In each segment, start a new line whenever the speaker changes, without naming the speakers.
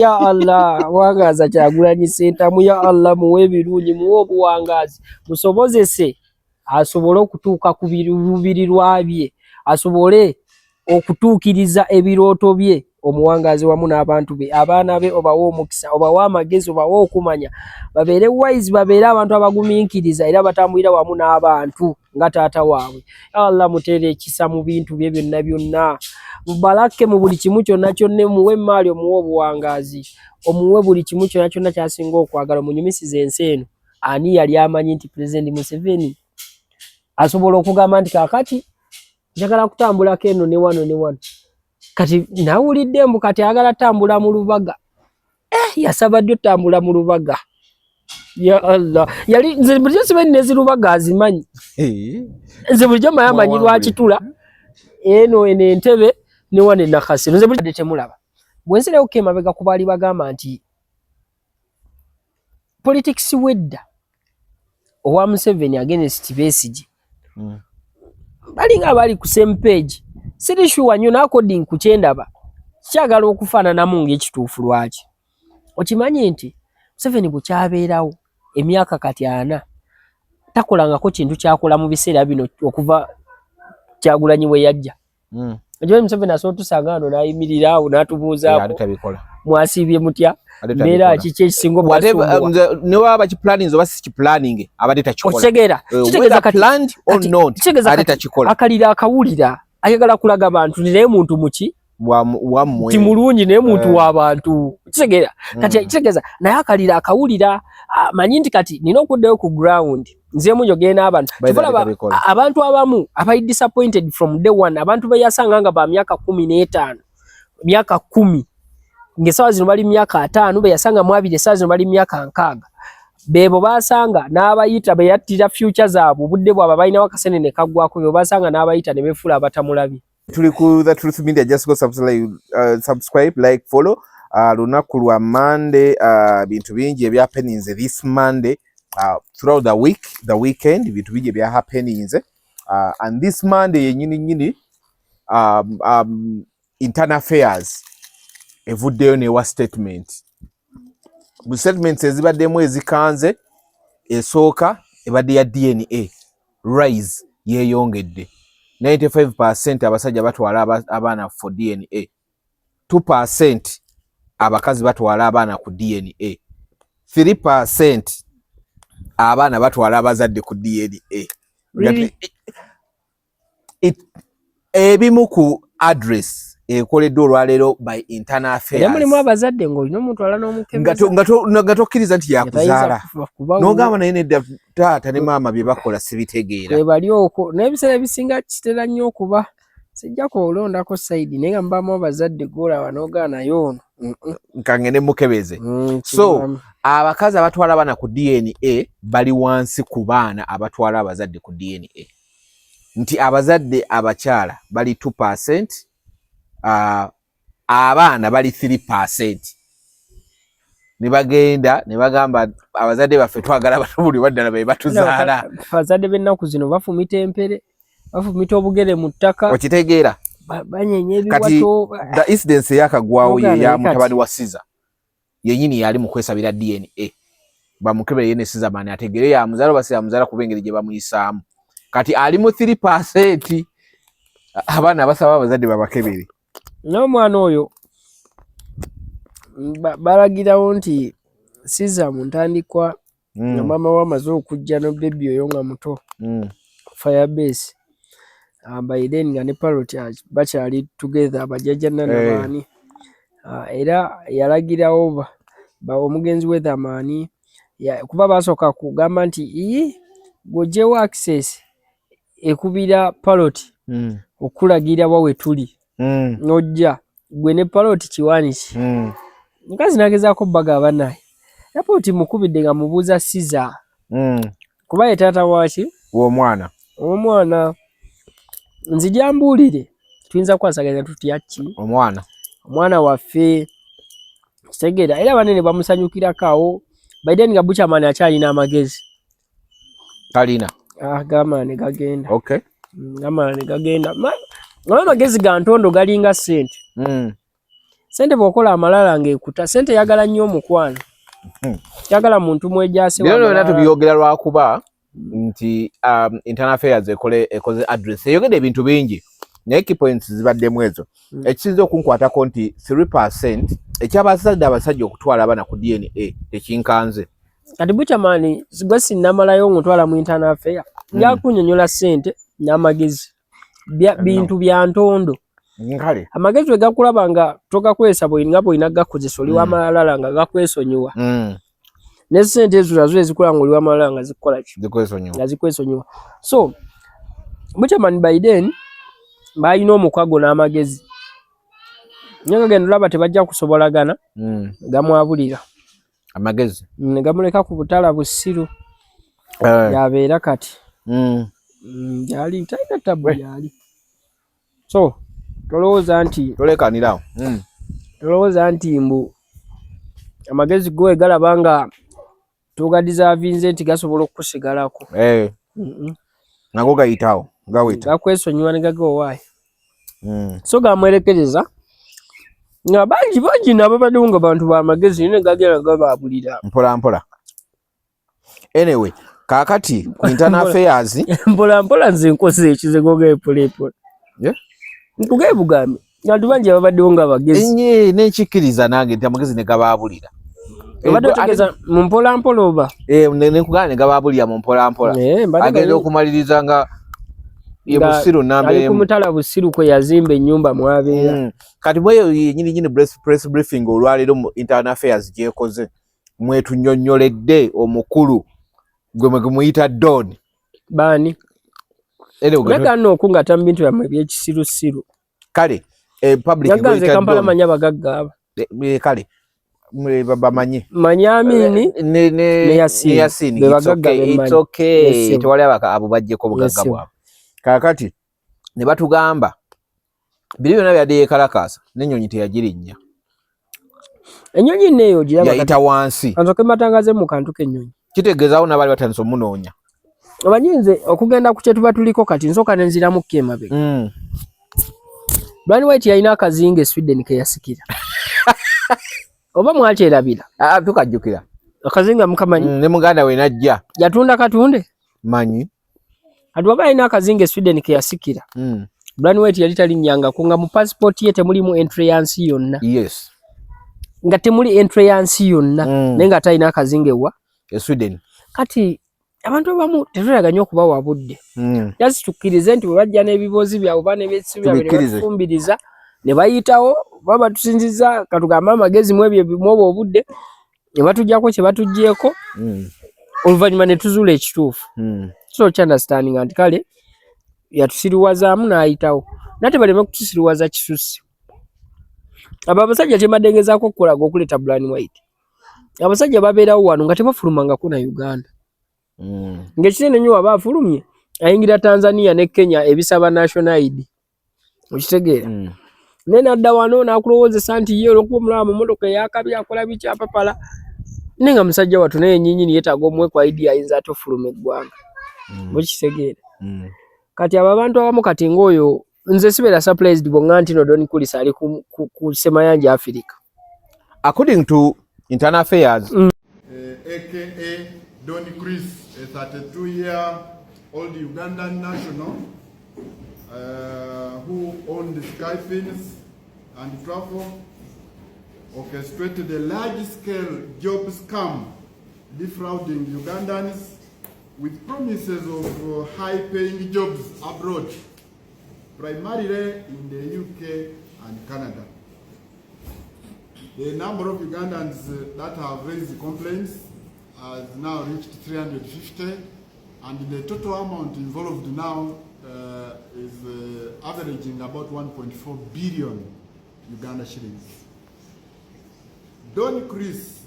Ya Allah, wangaaza Kyagulanyi Ssentamu. Ya Allah, muwe ebirungi, muwe obuwangaazi, musobozese asobole okutuuka ku biruubirirwa bye, asobole okutuukiriza ebirooto bye. Omuwangaazi wamu n'abantu be, abaana be, obawe omukisa, obawe amagezi, obawe okumanya, babeere wise, babeere abantu abagumiikiriza era batambulira wamu n'abantu nga taata waabwe. Allah, muteere ekisa mu bintu bye byonna byonna, mubalake mu buli kimu kyonna kyonna, muwe emaali, omuwe obuwangaazi, omuwe buli kimu kyonna kyonna kyasinga okwagala, omunyumisize ensi eno. Ani yali amanyi nti Pulezidenti Museveni asobola okugamba nti kaakati njagala kutambulako eno ne wano ne wano? Kati nawulidde mbu kati ayagala tambula mu Lubaga. Yasaba ddi otambula mu Lubaga? Ya Allah, yali nze bulijjo simanyi nezirubaga azimanyi. Nze bulijjo maye amanyi lwakitula eno eno entebe ne wano enakasero. Nze bulijjo temulaba bwensirewo ko emabega ku baali bagamba nti politics wedda owa Museveni against Besigye, balinga abali ku same page. Siri sure nnyo, n'according ku kyendaba kyagala okufaananamu ng'ekituufu. Lwaki? Okimanyi nti Museveni bwe kyabeerawo emyaka kati 40 takolangako kintu kyakola mu biseera bino okuva Kyagulanyi we yajja. Okimanyi Museveni asobola otusanga wano n'ayimirira awo n'atubuuzaako, "Mwasiibye mutya? Mbeera kiki ekisinga
obwasumbuwa?" Ne waba bakiplaninze oba si kiplaninge, abadde takikola.
Okitegeera? Kitegeeza kati
kitegeeza
kati akalira akawulira ayagala kulaga bantu nti naye muntu muki
wammwe
ti mulungi, naye muntu w'abantu. Kitegeera kati? Kitegeeza naye akalira akawulira, amanyi nti kati nina okuddayo ku ground, nzeemu njogere n'abantu.
By the
Kyova olaba
tabikola.
abantu abamu abali disappointed from day one, abantu be yasanga nga ba myaka 15, myaka 10, ng'essaawa zino bali myaka 50, be yasanga mu 20, essaawa zino bali myaka 60, beebo basanga n'abayita be yattira future zaabwe, obudde bwabwe balinawo akasenene kaggwako, be basanga n'abayita ne beefuula abatamulabye.
Tuli ku The Truth Media. Just go subscribe, subscribe, like, follow. Lunaku lwa Monday, bintu bingi ebya happeninze this Monday, throughout the week, the weekend, bintu bingi ebya happeninze, and this Monday yenyini nyini, Internal Affairs evuddeyo newa statement. Mu statements ezibaddemu ezikanze, esooka ebadde ya DNA rise yeeyongedde. 95% abasajja batwala abaana for DNA, 2% abakazi batwala abaana ku DNA, 3% abaana batwala abazadde ku DNA.
Really?
Ebimu ku address ekoleddwa olwaleero by Internal
Era mulimu
Affairs.
abazadde ng'olina omutwala
Nga
n'omukebeza
nga tokkiriza nti yakuzaala,
kuba
n'ogamba naye nedda, taata ne maama bye bakola sibitegeera.
Bwe bali okwo, n'ebiseera ebisinga kitera nnyo okuba sijja kulondako side, naye nga mubaamu abazadde gw'olaba n'ogaana naye ono
Nkangende mukebeze. So,
kibaamu.
Abakazi abatwala abaana ku DNA bali wansi ku baana abatwala abazadde ku DNA, nti abazadde abakyala bali 2%, abaana bali 3%. Ne bagenda ne bagamba abazadde baffe twagala batubuli baddala be batuzaala.
Abazadde b'ennaku zino bafumita empere, bafumita obugere mu ttaka.
Okitegeera?
Banyenya
Kati
ebiwato.
the incidence eyakagwawo
Ogaana
ye ya
naye kati.
mutabani wa Caesar yenyini yali mu kwesabira DNA bamukebere ye ne Caesar mani ategere yamuzaala oba si yamuzaala, kuba engeri gye bamuyisaamu kati ali mu 3% abaana abasaba abazadde babakebere.
N'omwana oyo balagirawo nti Caesar mu ntandikwa nga maama we amaze okujja no baby oyo nga muto, Firebase, by then nga ne Parrot bakyali together, bajjajja Nana baani, era yalagirawo omugenzi Weatherman, kuba basooka kugamba nti ii bw'oggyewo access ekubira Parrot okulagira wa we tuli, n'ojja gwe ne Parrot kiwaani ki. Mukazi n'agezaako obbagamba naye Parrot mukubidde nga mubuuza Caesar kuba ye taata waaki
w'omwana.
Omwana nzija mbuulire tuyinza kukwasaganya tutya ki
omwana.
Omwana waffe, kitegeera? Era banene bamusanyukirako awo. By then nga Buchaman akyalina amagezi.
Talina.
Ah, gamala ne gagenda. Gamala ne gagenda. Oba amagezi ga ntondo galinga ssente. Sente bw'okola amalala ng'ekuta. Sente yagala nnyo omukwano. Yagala muntu mwejase.
Bino byonna tubyogera lwakuba nti Internal Affairs ekole ekoze address, eyogedde ebintu bingi, naye key points zibaddemu ezo. Ekisinza okunkwatako nti 3% ekyabazadde abasajja okutwala abaana ku DNA tekinkanze.
Kati Buchaman, gwe sinnamalayo ng'otwala mu Internal Affair. Nja kunnyonnyola ssente n'amagezi. Bintu bya ntondo.
Kale.
Amagezi we gakulaba nga togakozesa nga bw'olina gakozesa, oli w'amalala nga gakwesonyiwa. Ne ssente ezo nazo ezikola nga oli w'amalala nga zikukola ki?
Zikwesonyiwa.
Nga zikwesonyiwa. So Buchaman, by then balina omukwago n'amagezi, naye nga genda olaba tebajja kusobolagana. Gamwabulira.
Amagezi.
Ne gamuleka ku butala busiru. Yabeera kati gyali talina tabu gyali. So tolowooza nti
Tolekanirawo.
Tolowooza nti mbu amagezi go galaba nga togadeservinze nti gasobola okukusigalako.
Nago gayitawo gaweta.
Gakwesonyiwa ne gaga owaayo. So gamwerekereza nga bangi bangi nababaddewo nga bantu bamagezi, naye ne gagenda gabaabulira.
Mpola mpola. Anyway, kaakati ku Internal Affairs.
Mpola mpola, nze nkoze ekizigo gepolepola. Nkugaye bugambe, bantu bangi ababaddewo nga bagezi.
Enye nekikkiriza nange nti amagezi ne gabaabulira.
Obadde otegeeza mu mpola mpola oba?
Eh, ne nkugamba ne gabaabulira mu mpola mpola.
Mbadde
agenda okumaliriza nga ye
nga
busiru namba
ali ku
emu.
Mutala busiru kwe yazimba ennyumba mwabeera.
Kati bweyo yenyini nyini press briefing olwaleero mu Internal Affairs gyekoze, mwetunyonnyoledde omukulu gwe mwe gumuyita Don.
Baani?
Anyway,
leka nno okungata mu bintu byammwe ebyekisirusiru.
Kale, public
Yagga nze
gweyita
Kampala
Don.
Manya abagagga aba.
Kale bamanye.
Manyi Amini
ne
ne Yasin.
Ne Yasin.
Be
It's
bagagga
okay,
bemmanyi.
it's okay.
Yes, sir.
Tewali abaka abo bajjeko obugagga
Yes, sir.
bwabwe. Kaakati ne batugamba biri byonna byadde yeekalakaasa n'ennyonyi teyagirinnya.
Ennyonyi nneeyo ogiraba kati.
Yayita wansi.
Kansooke mbatangaze mu kantu k'ennyonyi.
Kitegeezaawo n'abaali batandise omunoonya.
Omanyi nze okugenda ku kye tuba tuliko kati nsooka ne nziramukko emabega. Brian White yalina akazinga e Sweden ke yasikira. Oba mwakyerabira?
Ah, tukajjukira.
Akazinga mukamanyi?
Ne muganda we najja.
Yatunda katunde?
Manyi.
Kati waba alina akazinga e Sweden ke yasikira. Brian White yali talinnyangako nga mu passport ye temulimu entry ya nsi yonna. Nga temuli entry ya nsi yonna. Naye nga talina akazinga ewa
E Sweden.
Kati abantu abamu tetweraga nnyo okubawa budde. Just tukkirize nti bwe bajja n'ebiboozi byabwe oba n'ebyekisiru byabwe ne
Tubikkirize.
batufumbiriza ne bayitawo, oba batusinziza katugambe amagezi mu ebyo mu obwo obudde ne batuggyako kye batuggyeko, oluvannyuma ne tuzuula ekituufu. So kyunderstanding nti kale yatusiriwazaamu n'ayitawo, nate baleme kutusiriwaza kisusse. Abo abasajja kye mbadde ngezaako okukolaga okuleeta Brian White, abasajja babeerawo wano nga tebafulumangako na Uganda. Ng'ekinene nnyo waba afulumye ayingira Tanzania ne Kenya ebisaba national ID, okitegeera? Naye nadda wano n'akulowoozesa nti ye olwokuba omulaba mu mmotoka eyakabi akola biki apapala, naye nga musajja wattu naye yennyinnyini yeetaaga omuwe ku ID, ayinza ate ofuluma eggwanga? Mukitegeera? Kati abo abantu abamu kati ng'oyo nze sibeera surprised bw'oŋŋamba nti no Don Kulis ali ku Ssemayanja Africa.
According to Internal Affairs,
aka Don Chris, a 32-year-old Ugandan national who owned Skyfins and Travel, orchestrated a large-scale job scam, defrauding Ugandans with promises of high-paying jobs abroad, primarily in the UK and Canada. The number of Ugandans that have raised complaints has now reached 350, and the total amount involved now is averaging about 1.4 billion Uganda shillings. Don Chris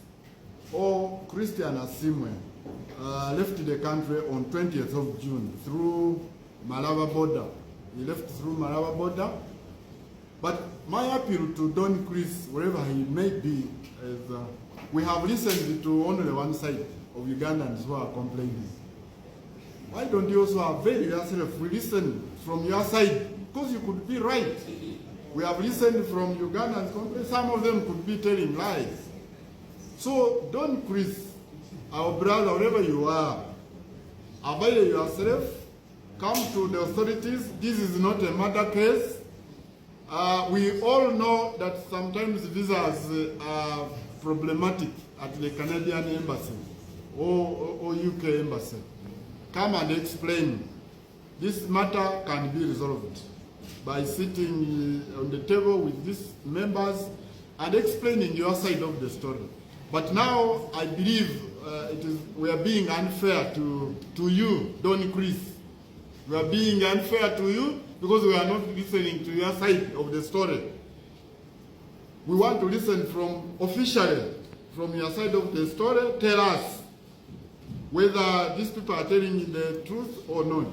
or Christian Asimwe left the country on 20th of June through Malaba border. He left through Malaba border. But my appeal to Don Chris, wherever he may be, is we have listened to only one side of Ugandans who are complaining. Why don't you also avail yourself? We listen from your side, because you could be right. We have listened from Ugandans complain. Some of them could be telling lies. So Don Chris, our brother, wherever you are, avail yourself, come to the authorities. This is not a murder case. We all know that sometimes visas are problematic at the Canadian embassy or UK embassy. Come and explain. This matter can be resolved by sitting on the table with these members and explaining your side of the story. But now I believe we are being unfair to you, Don Chris. We are being unfair to you because we are not listening to your side of the story. We want to listen from officially from your side of the story. Tell us whether these people are telling the truth or not.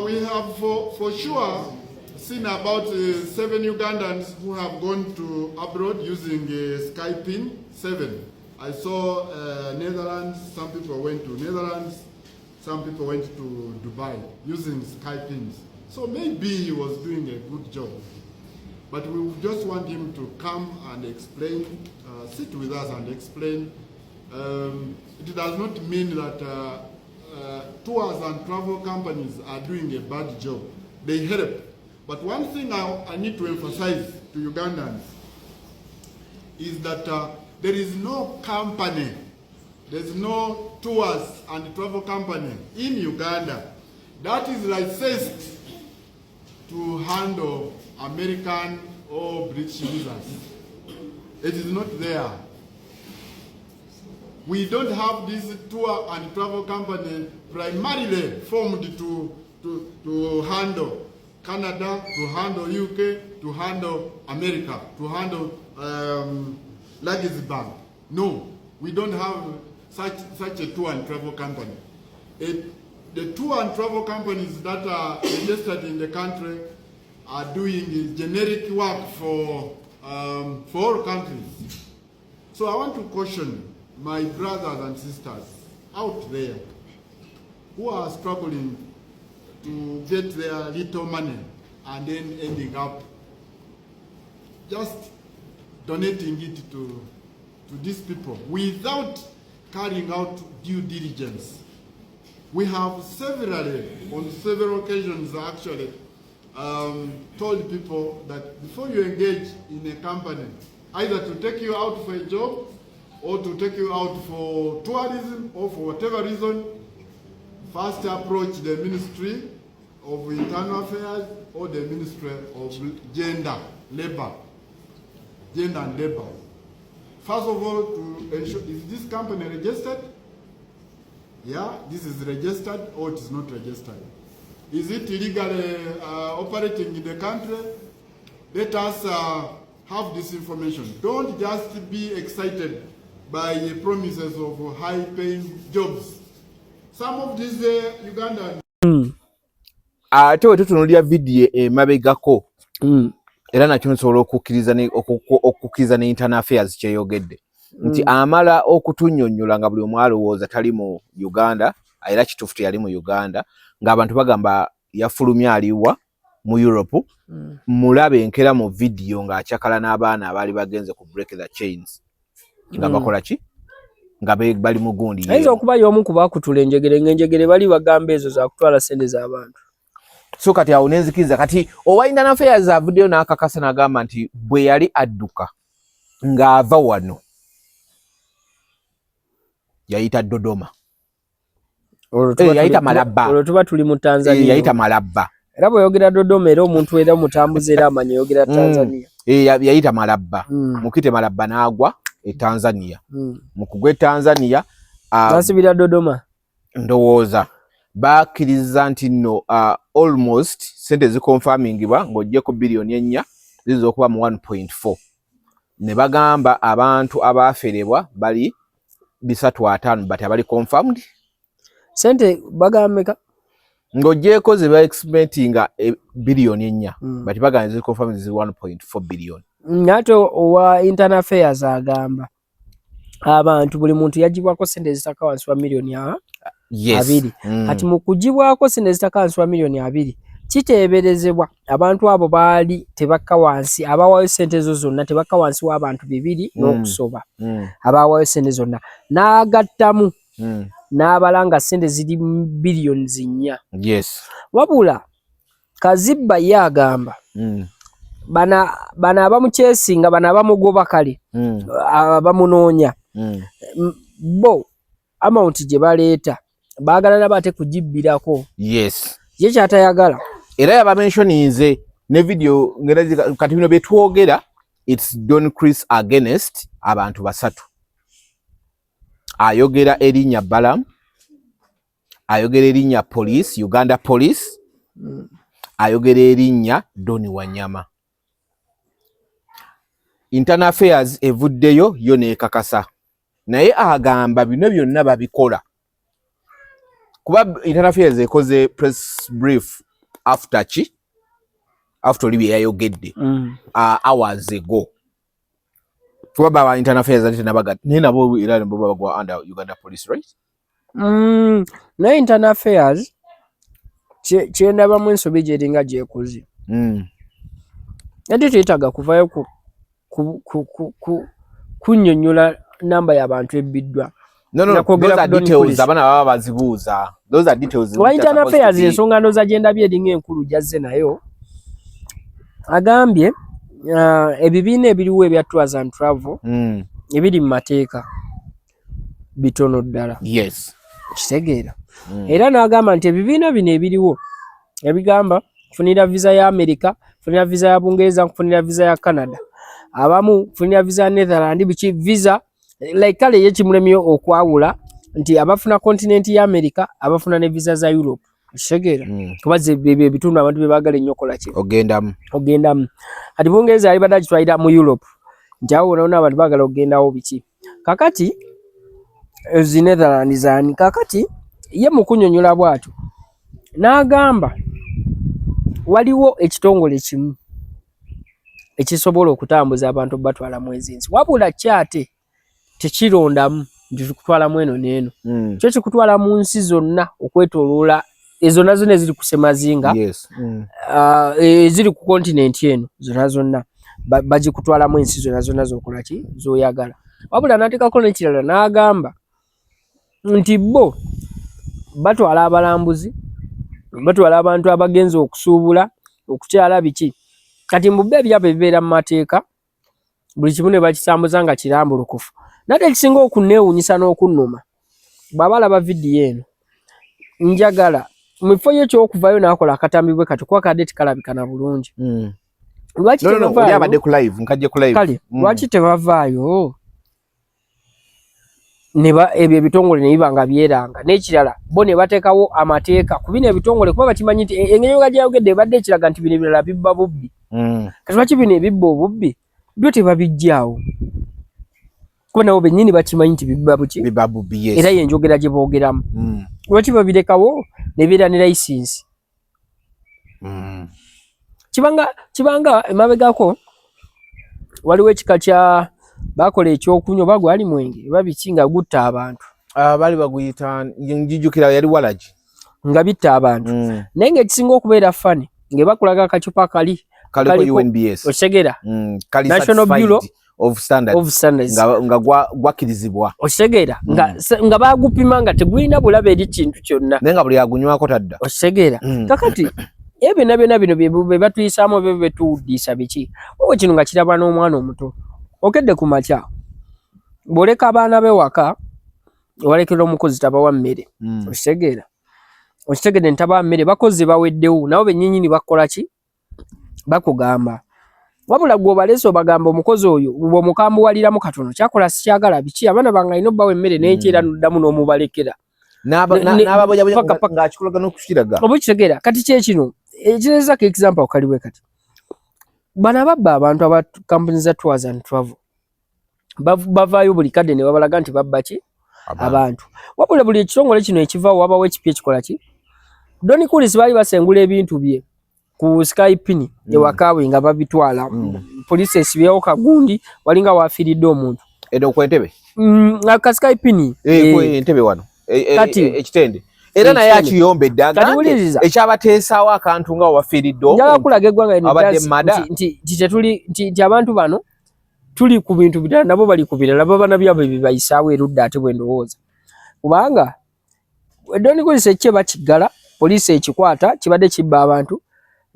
We have for sure seen about 7 Ugandans who have gone to abroad using Skypin 7. I saw Netherlands, some people went to Netherlands, some people went to Dubai using Skypins. So maybe he was doing a good job. But we just want him to come and explain, sit with us and explain. It does not mean that tours and travel companies are doing a bad job. They help. But one thing I need to emphasize to Ugandans is that there is no company, there's no tours and travel company in Uganda that is licensed to handle American or British visas. It is not there. We don't have this tour and travel company primarily formed to handle Canada, to handle UK, to handle America, to handle Luxembourg. No, we don't have such a tour and travel company. The tour and travel companies that are registered in the country are doing generic work for all countries. So I want to caution my brothers and sisters out there who are struggling to get their little money and then ending up just donating it to these people without carrying out due diligence. We have on several occasions actually, told people that before you engage in a company, either to take you out for a job or to take you out for tourism or for whatever reason, first approach the Ministry of Internal Affairs or the Ministry of Gender, Labor, Gender and Labor. First of all, to ensure, is this company registered? Yeah, this is registered or it is not registered. Is it illegally operating in the country? Let us have this information. Don't just be excited by promises of high-paying jobs. Some of these Ugandans.
Ate we tutunuulira vidiyo emabegako era nakyo nsobola okukkiriza ne Internal Affairs kyeyogedde nti amala okutunnyonnyola nga buli omu alowooza tali mu Uganda, era kituufu teyali mu Uganda, ng'abantu bagamba yafulumya aliwa mu Europe. Mulabe enkera mu vidiyo ng'akyakala n'abaana abaali bagenze ku Break the Chains nga bakola ki, nga bali mu gundi.
Ayinza okuba y'omu ku baakutula enjegere, ng'enjegere bali bagamba ezo za kutwala ssente z'abantu.
So kati awo nenzikiriza kati owa Internal Affairs avuddeyo n'akakasa n'agamba nti bwe yali adduka ng'ava wano yayita Dodoma. Yayita Malaba.
Olwo tuba tuli mu Tanzania.
Yayita Malaba.
Era bw'oyogera Dodoma era omuntu era omutambuze era amanya oyogera Tanzania.
Yayita Malaba. Mukite Malaba n'agwa e Tanzania. Mu kugwa e Tanzania
nasibira Dodoma.
Ndowooza bakkiriza nti nno almost sente zikonfamingibwa ng'oggyeko biliyoni 4 ziyinza okuba mu 1.4, ne bagamba abantu abaaferebwa bali 350, but abali confirmed
Sente bagamba?
Ng'oggyeko ze ba estimatinga biliyoni 4, but bagamba ziri confirmed ziri 1.4 billion.
Ate owa Internal Affairs agamba abantu buli muntu yagibwako sente ezitaka wansi wa miliyoni 20. Kati mu kugibwako sente ezitaka wansi wa miliyoni 20 Kiteeberezebwa abantu abo baali tebakka wansi, abawaayo ssente ezo zonna tebakka wansi w'abantu 2 n'okusoba. Abawaayo ssente zonna n'agattamu n'abala nga ssente ziri biliyoni 4. Wabula Kazibba ye agamba bano abamukyesinga, bano abamugoba kale abamunoonya bo amount gye baleeta baagala nabo ate kugibbirako. Ye kyatayagala.
Era yabamentioninze ne video kati bino byetwogera, it's Don Chris against abantu 3. Ayogera erinnya Balaam, ayogera erinnya police, Uganda Police, ayogera erinnya Don Wanyama. Internal Affairs evuddeyo yo neekakasa, naye agamba bino byonna babikola kuba Internal Affairs ekoze press brief after ki, after oli bye yayogedde hours ago, kuba baba Internal Affairs ate tenabaga, naye nabo era nabo bagwa under Uganda Police, right?
Naye Internal Affairs kyendabamu ensobi gyeringa gyekoze, ate teetaaga kuvayo kunnyonnyola namba y'abantu ebbiddwa.
No, no, those are details abaana baba bazibuuza. Those are details.
Wa Internal Affairs ensonga ndowooza gye ndabye eringa enkulu gy'azze nayo, agambye ebibiina ebiriwo ebya tours and travel ebiri mu mateeka bitono ddala. Kitegeera. Era n'agamba nti ebibiina bino ebiriwo ebigamba nfunira visa ya America, nfunira visa ya Bungereza, nfunira visa ya Canada, abamu nfunira visa ya Netherland, biki visa like kale ye kimulemye okwawula nti abafuna continent ya America, abafuna ne visa za Europe. Kitegeera. Kuba ebyo ebitundu abantu bye baagala ennyo okola ki?
Ogendamu.
Ogendamu. Kati Bungereza yali badde agitwalira mu Europe, nti awo wonna abantu baagala okugendawo biki. Kakati zi Netherlands zaani? Kakati ye mu kunnyonnyola bw'atyo n'agamba waliwo ekitongole kimu ekisobola okutambuza abantu okubatwala mu ezo ensi, wabula kyo ate tekirondamu nti kikutwalamu eno n'eno. Kyo kikutwala mu nsi zonna okwetooloola ezo zonna zonna eziri ku ssemazinga, eziri ku continent eno zonna zonna bagikutwalamu ensi zonna zonna z'okola ki z'oyagala. Wabula n'ateekako n'ekirala n'agamba nti bo batwala abalambuzi, batwala abantu abagenze okusuubula, okukyala biki. Kati mbu bo ebyabwe bibeera mu mateeka, buli kimu ne bakitambuza nga kirambulukufu. Naye ekisinga okunneewuunyisa n'okunnuma, bw'aba alaba vidiyo eno, njagala mu kifo ye eky'okuvaayo n'akola akatambi bwe kati, kuba kadde tekalabika na bulungi. Lwaki tebavaayo?
Abadde ku live, nkajje ku live.
Kale, lwaki tebavaayo ebyo ebitongole ne biba nga byeranga? N'ekirala, bo ne bateekawo amateeka ku bino ebitongole, kuba bakimanyi nti engeri nga gyayogedde ebadde ekiraga nti bino ebirala bibba bubbi. Kati lwaki bino ebibba obubbi byo tebabiggyaawo? Kuba nabo bennyini bakimanyi nti bibba buki?
Bibba bubbi, yes.
Era y'enjogera gye boogeramu. Lwaki babirekawo ne bibeera ne layisinsi? Kibanga emabegako waliwo ekika kya bakola ekyokunywa oba gwali mwenge oba biki nga gutta abantu.
Baali baguyita, njijjukira yali walagi.
Nga bitta abantu. Naye ng'ekisinga okubeera funny nga bakulaga akacupa kali
kaliko UNBS.
Okitegeera?
Kali
National Bureau
of Standards.
Of Standards.
Nga gwakkirizibwa.
Okitegeera? Nga bagupima nga tegulina bulabe eri kintu kyonna.
Naye nga buli agunywako tadda.
Okitegeera? Kakati ebyo byonna byonna bino bye batuyisaamu oba bye tuwuddiisa biki? Oba kino nga kirabwa n'omwana omuto. Okedde ku makya, bw'oleka abaana be waka, walekera omukozi tabawa mmere. Okitegeera? Okitegedde nti tabawa mmere, bakozi baweddewo, nabo bennyinnyini bakola ki? Bakugamba. Wabula gwe obaleese obagamba omukozi oyo bw'omukambuwaliramu katono kyakola sikyagala biki, abaana bange alina obbawa emmere n'enkyera n'oddamu n'omubalekera.
N'ababoyaboya ng'akikolaga n'okukiraga.
Oba okitegeera? Kati kye kino ekireezako example kaliwe kati. Bano ababba abantu aba kampuni za tours and travel bavaayo buli kadde ne babalaga nti babba ki? Abantu. Wabula buli ekitongole kino ekivaawo wabawo ekipya ekikola ki? Don Kulis baali basengula ebintu bye ku Skype ewakaawe nga babitwala. Poliisi esibyewo kagundi walinga waafiiridde omuntu.
Eno ku Entebbe?
Ka Skype.
Ku Entebbe wano.
Kati
ekitende. Era naye akiyombedde agambye ekyabateesaawo akantu nga wafiiridde
njagala kulaga eggwanga nti tetuli nti abantu bano tuli ku bintu birala nabo bali ku birala baba nabyabwe bibayisaawo erudda ate bwe ndowooza kubanga Don Chris ekye bakiggala poliisi ekikwata kibadde kibba abantu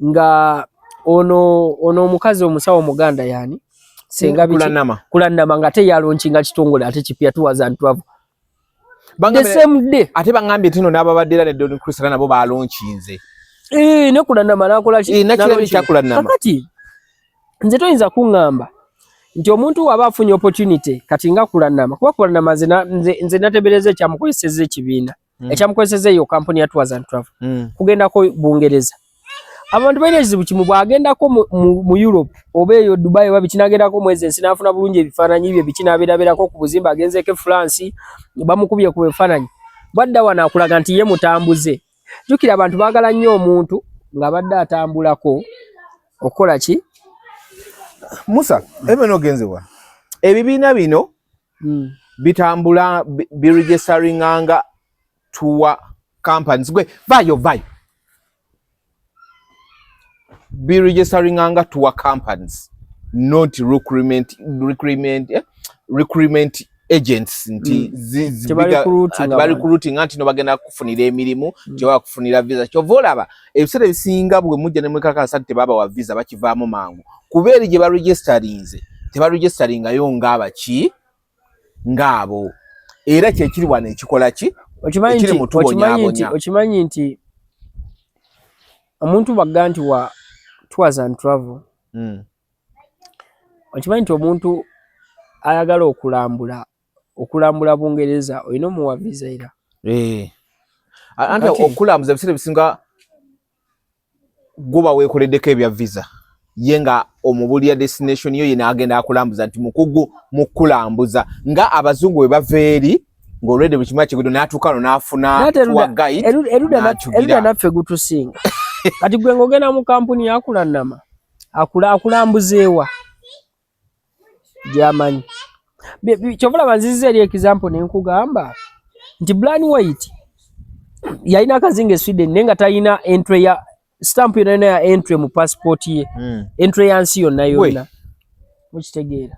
nga ono ono omukazi omusawo omuganda yani senga biki Kulanama nga ate yalonkinga kitongole ate kipya tours and travel the same day
ate bangambye tino n'ababadde era ne Don Chris nabo balonkinze
eh ne Kulanama nakola
ki nakirabi kya Kulanama
kakati nze toyinza kuŋŋamba nti omuntu waba afunye opportunity kati nga Kulanama kuba Kulanama nze natebereza ekyamukozesezza ekibiina ekyamukozesezza eyo kampuni ya Tours and Travel kugendako Bungereza. Abantu balina ekizibu kimu, bw'agendako mu Europe oba eyo Dubai oba biki n'agendako mwezi ensi n'afuna bulungi ebifaananyi bye biki n'abeerabeerako ku buzimba agenzeeko e France bamukubye ku bifaananyi, bwadda wano akulaga nti ye mutambuze. Jjukira abantu baagala nnyo omuntu ng'abadde atambulako okukola ki?
Musa, ebyo n'ogenzebwa. Ebibiina bino bitambula biregisteringanga tour companies gwe vayo vayo biregisteringanga tour companies, not recruitment agents nti tebarecruitinga nti no bagenda kufunira emirimu tebaba kufunira visa. Kyova olaba ebiseera ebisinga bwe mujja ne mwekakasa nti tebabawa visa bakivaamu mangu kuba eri gye baregisterinze tebaregisteringayo ng'abaki ng'abo era kyekiri wano ekikola ki ekiri mu tubonyaabonya.
Okimanyi nti omuntu bagga nti wa tours and travel okimanyi nti omuntu ayagala okulambula Bungereza olina omuwa visa era
anti okulambuza ebiseera ebisinga guba weekoleddeko ebya visa ye nga omubulira destination yo ye n'agenda akulambuza nti mukugu mu kulambuza nga abazungu bwe bava eri ng'olwedde buli kimu akigudo n'atuuka no n'afuna tour guide
erudda naffe gutusinga. Kati gwe ng'ogenda mu kampuni ya Kulanama akulambuza ewa gy'amanyi. Kyova olaba nzizza eri example ne nkugamba nti Brian White yalina akazinga e Sweden naye nga talina entry ya stamp yonna yonna ya entry mu passport ye entry ya nsi yonna yonna mukitegeera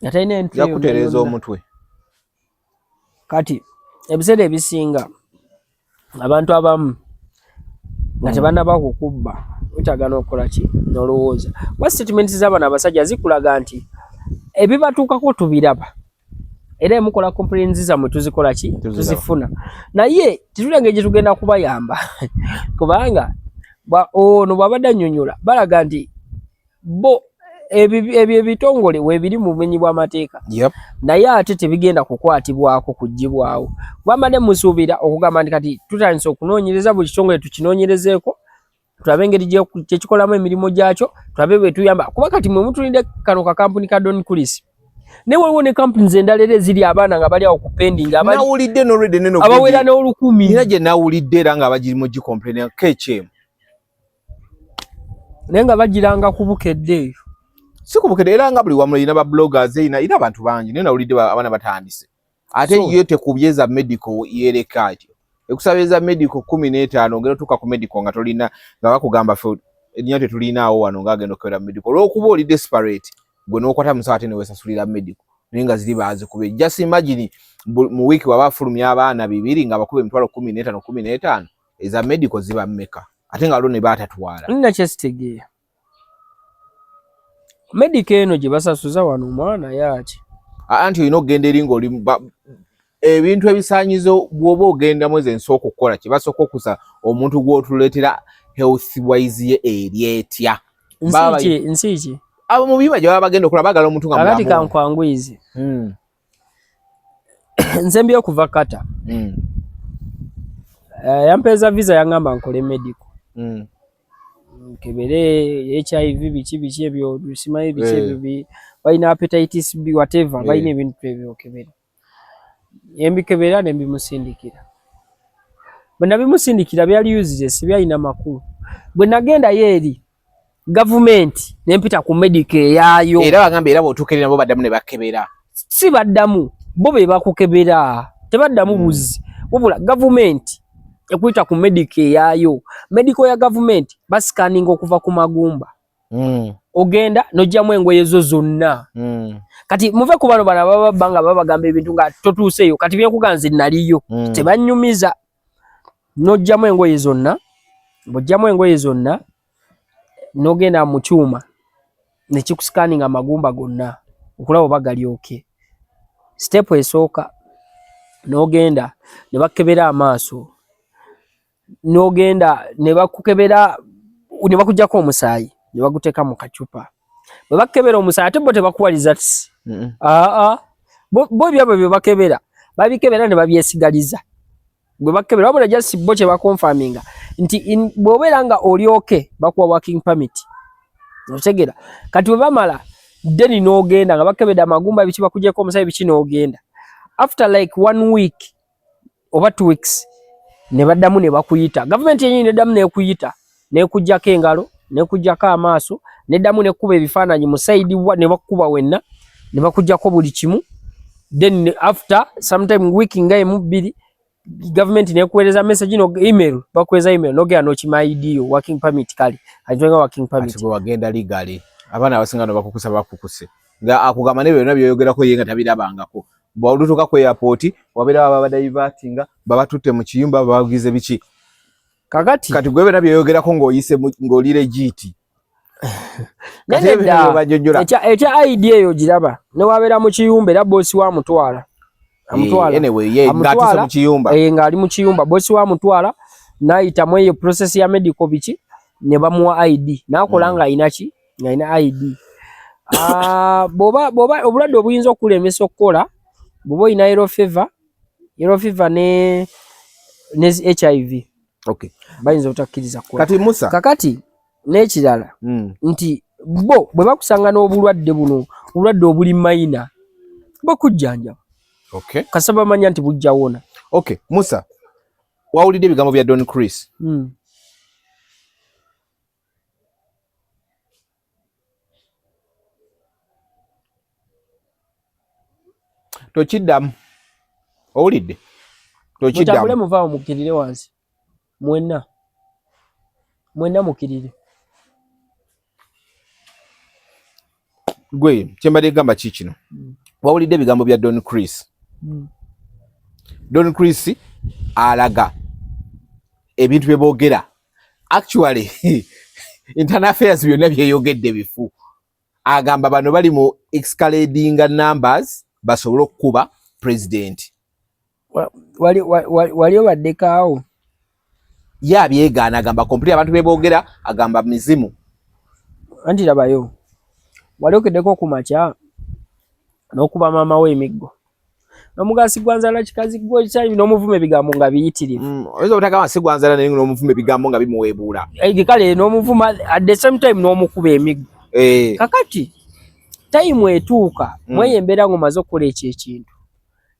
nga talina entry
yakutereeza omutwe.
Kati ebiseera ebisinga abantu abamu nga tebannaba kukubba wetaaga n'okukola ki n'olowooza kuba statements z'abano abasajja zikulaga nti ebibatuukako tubiraba era emukola complaints zammwe tuzikola ki tuzifuna naye tetulina engeri gye tugenda kubayamba kubanga ono bw'abadde annyonnyola balaga nti bo ebyo ebitongole weebiri mu bumenyi bw'amateeka naye ate tebigenda kukwatibwako kuggyibwawo kuba mbadde musuubira okugamba nti kati tutandise okunoonyereza buli kitongole tukinoonyerezeeko tulabe engeri gyekikolamu emirimu gyakyo tulabe bwe tuyamba kuba kati mwe mutulinde kano kakampuni ka Don Chris ne waliwo ne companies endala era eziri abaana nga bali awo ku pending
nawulidde nolwedde neno
abawera n'olukumi
era gye nawulidde era nga bagirimu gicomplain KHM
naye nga bagiranga ku Bukedde eyo
si ku Bukedde era nga buli wamu erina ba bloggers erina era abantu bangi naye nawulidde abaana batandise ate yo tekubyeza medical yereka ki ekusaba eza medical 15 ogenda otuuka ku medical nga tolina nga bakugamba ffe erinnya tetulinaawo wano ng'agenda okukebera medical olw'okuba oli desperate gwe n'okwata musawo ate neweesasulira medical naye nga ziri baazikubye. Just imagine mu wiiki waba afulumya abaana bibiri nga bakuba emitwalo 15 15 eza medical ziba mmeka ate nga lo ne baatatwala.
Nina kyesitegeera medical eno gye basasuza wano omwana yaaki
anti olina okugenda eri ng'oli ebintu ebisaanyizo bw'oba ogenda mwezi ensi okukola kye basooka okusa omuntu gw'otuleetera health wise ye eri etya.
Nsi ki
abo mu biyumba gye baba bagenda okola baagala omuntu nga
kakati kankwanguyize nze mbye okuva Qatar yampeeza visa yaŋŋamba nkole medical nkebere HIV biki biki ebyo simanyi biki ebyo balina hepatitis B whatever balina ebintu ebyo okebera embikebera ne mbimusindikira bwe nabimusindikira byali useless byalina makulu bwe nagendayo eri gavumenti nempita ku medical eyaayo
era bagamba era bw'otuuka eri nabo baddamu ne bakebera
si baddamu bo be bakukebera tebaddamu buzzi. Wabula gavumenti ekuyita ku medical eyaayo, medical ya gavumenti basikaninga okuva ku magumba. Ogenda nojjamu engoye zo zonna. Kati muve ku bano bano abababba nga babagamba ebintu nga totuuseeyo. Kati byenkuga nze naliyo. Tebanyumiza. Nojjamu engoye zonna, bw'ojjamu engoye zonna n'ogenda mu kyuma ne kikusikaninga amagumba gonna okulaba oba gali okay. Siteepu esooka n'ogenda ne bakukebera amaaso, n'ogenda ne bakukebera ne bakuggyako omusaayi ne baguteeka mu kacupa. Bwe bakukebera omusaayi ate bo tebakuwa results. Aa, bo ebyabwe bye bakebera babikebera ne babyesigaliza. Gwe bakebera wabula just bo kye bakonfaminga nti bw'obeera nga oli okay bakuwa working permit. Okitegera? Kati bwe bamala then n'ogenda nga bakebedde amagumba biki bakuggyeko omusaayi biki n'ogenda. After like 1 week oba 2 weeks ne baddamu ne bakuyita. Gavumenti yennyini neddamu n'ekuyita n'ekuggyako engalo n'ekuggyako amaaso neddamu n'ekkuba ebifaananyi mu side wa ne bakukuba wenna ne bakuggyako buli kimu. Then after sometime week nga emu bbiri gavumenti n'ekuweereza message no email, bakuweereza email n'ogenda n'okima ID yo working permit. Kale ajoinga working permit.
Ati bwe wagenda legally abaana abasinga no bakukusa bakukuse nga akugamba ne byonna byoyogerako ye nga tabirabangako. Bw'olutuuka ku airport wabeera baba divertinga babatutte mu kiyumba babagize biki.
Kakati
kati gwe byonna byoyogerako ng'oyise ng'oli legit. Kati ebyo
Nedda.
bajjojjola.
Ekya ID eyo giraba ne wabeera mu kiyumba era boosi wa mutwala. Amutwala.
Anyway, ye ng'atuuse mu kiyumba.
Ng'ali mu kiyumba boosi wa mutwala n'ayitamu eyo process ya medical biki ne bamuwa ID n'akola ng'alina ki? Ng'alina ID. Bw'oba obulwadde obuyinza okukulemesa okukola bw'oba olina yellow fever ne HIV.
Okay.
Bayinza obutakkiriza kukola.
Kati Musa.
Kakati n'ekirala nti bo bwe bakusanga n'obulwadde buno, obulwadde obuli mayina, bakujjanjaba.
Okay.
Kasita bamanya nti bujja wona.
Okay, Musa. Wawulidde ebigambo bya Don Chris. Tokiddamu. Owulidde? Tokiddamu.
Mutambule muvaawo mukkirire wansi. Mwenna. Mwenna mukkirire.
Gwe kye mbadde gamba ki kino? Wawulidde ebigambo bya Don Chris. Don Chris alaga ebintu bye boogera. Actually, internal affairs byonna byeyogedde bifu. Agamba bano bali mu escalating numbers basobole okukuba president.
Wali obaddeko awo?
Ye abyegaana agamba complete abantu be boogera agamba mizimu.
Anti labayo wali okeddeko ku makya n'okuba maama we emiggo n'omugamba sigwanzala kikazi gwe ekyayi n'omuvuma ebigambo nga biyitirivu.
Oyinza obutagamba sigwanzala naye n'omuvuma ebigambo nga bimuweebuula.
Kale n'omuvuma at the same time n'omukuba emiggo. Kakati time etuuka mweyo embeera ng'omaze okukola ekyo ekintu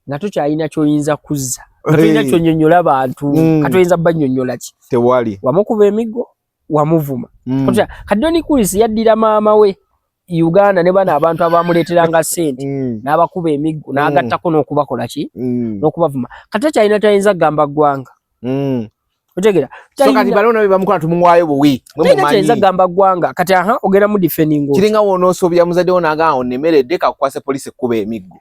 nga tokyalina ky'oyinza kuzza, nga tolina ky'onyonnyola bantu, kati oyinza bannyonnyola ki?
Tewali.
Wamukuba emiggo, wamuvuma. Kati Don Chris yaddira maama we Uganda ne bano abantu abamuleeteranga ssente n'abakuba emiggo n'agattako n'okubakola ki? N'okubavuma. Kati takyalina ky'ayinza kugamba ggwanga. Otegeera?
So kati bano nabo bamukola tumuwaayo buwi.
Talina ky'ayinza kugamba ggwanga. Kati aha ogenda mu defending.
Kiringa w'onoosobya muzadde wo n'agamba onnemeredde kakukwase poliisi ekkuba emiggo.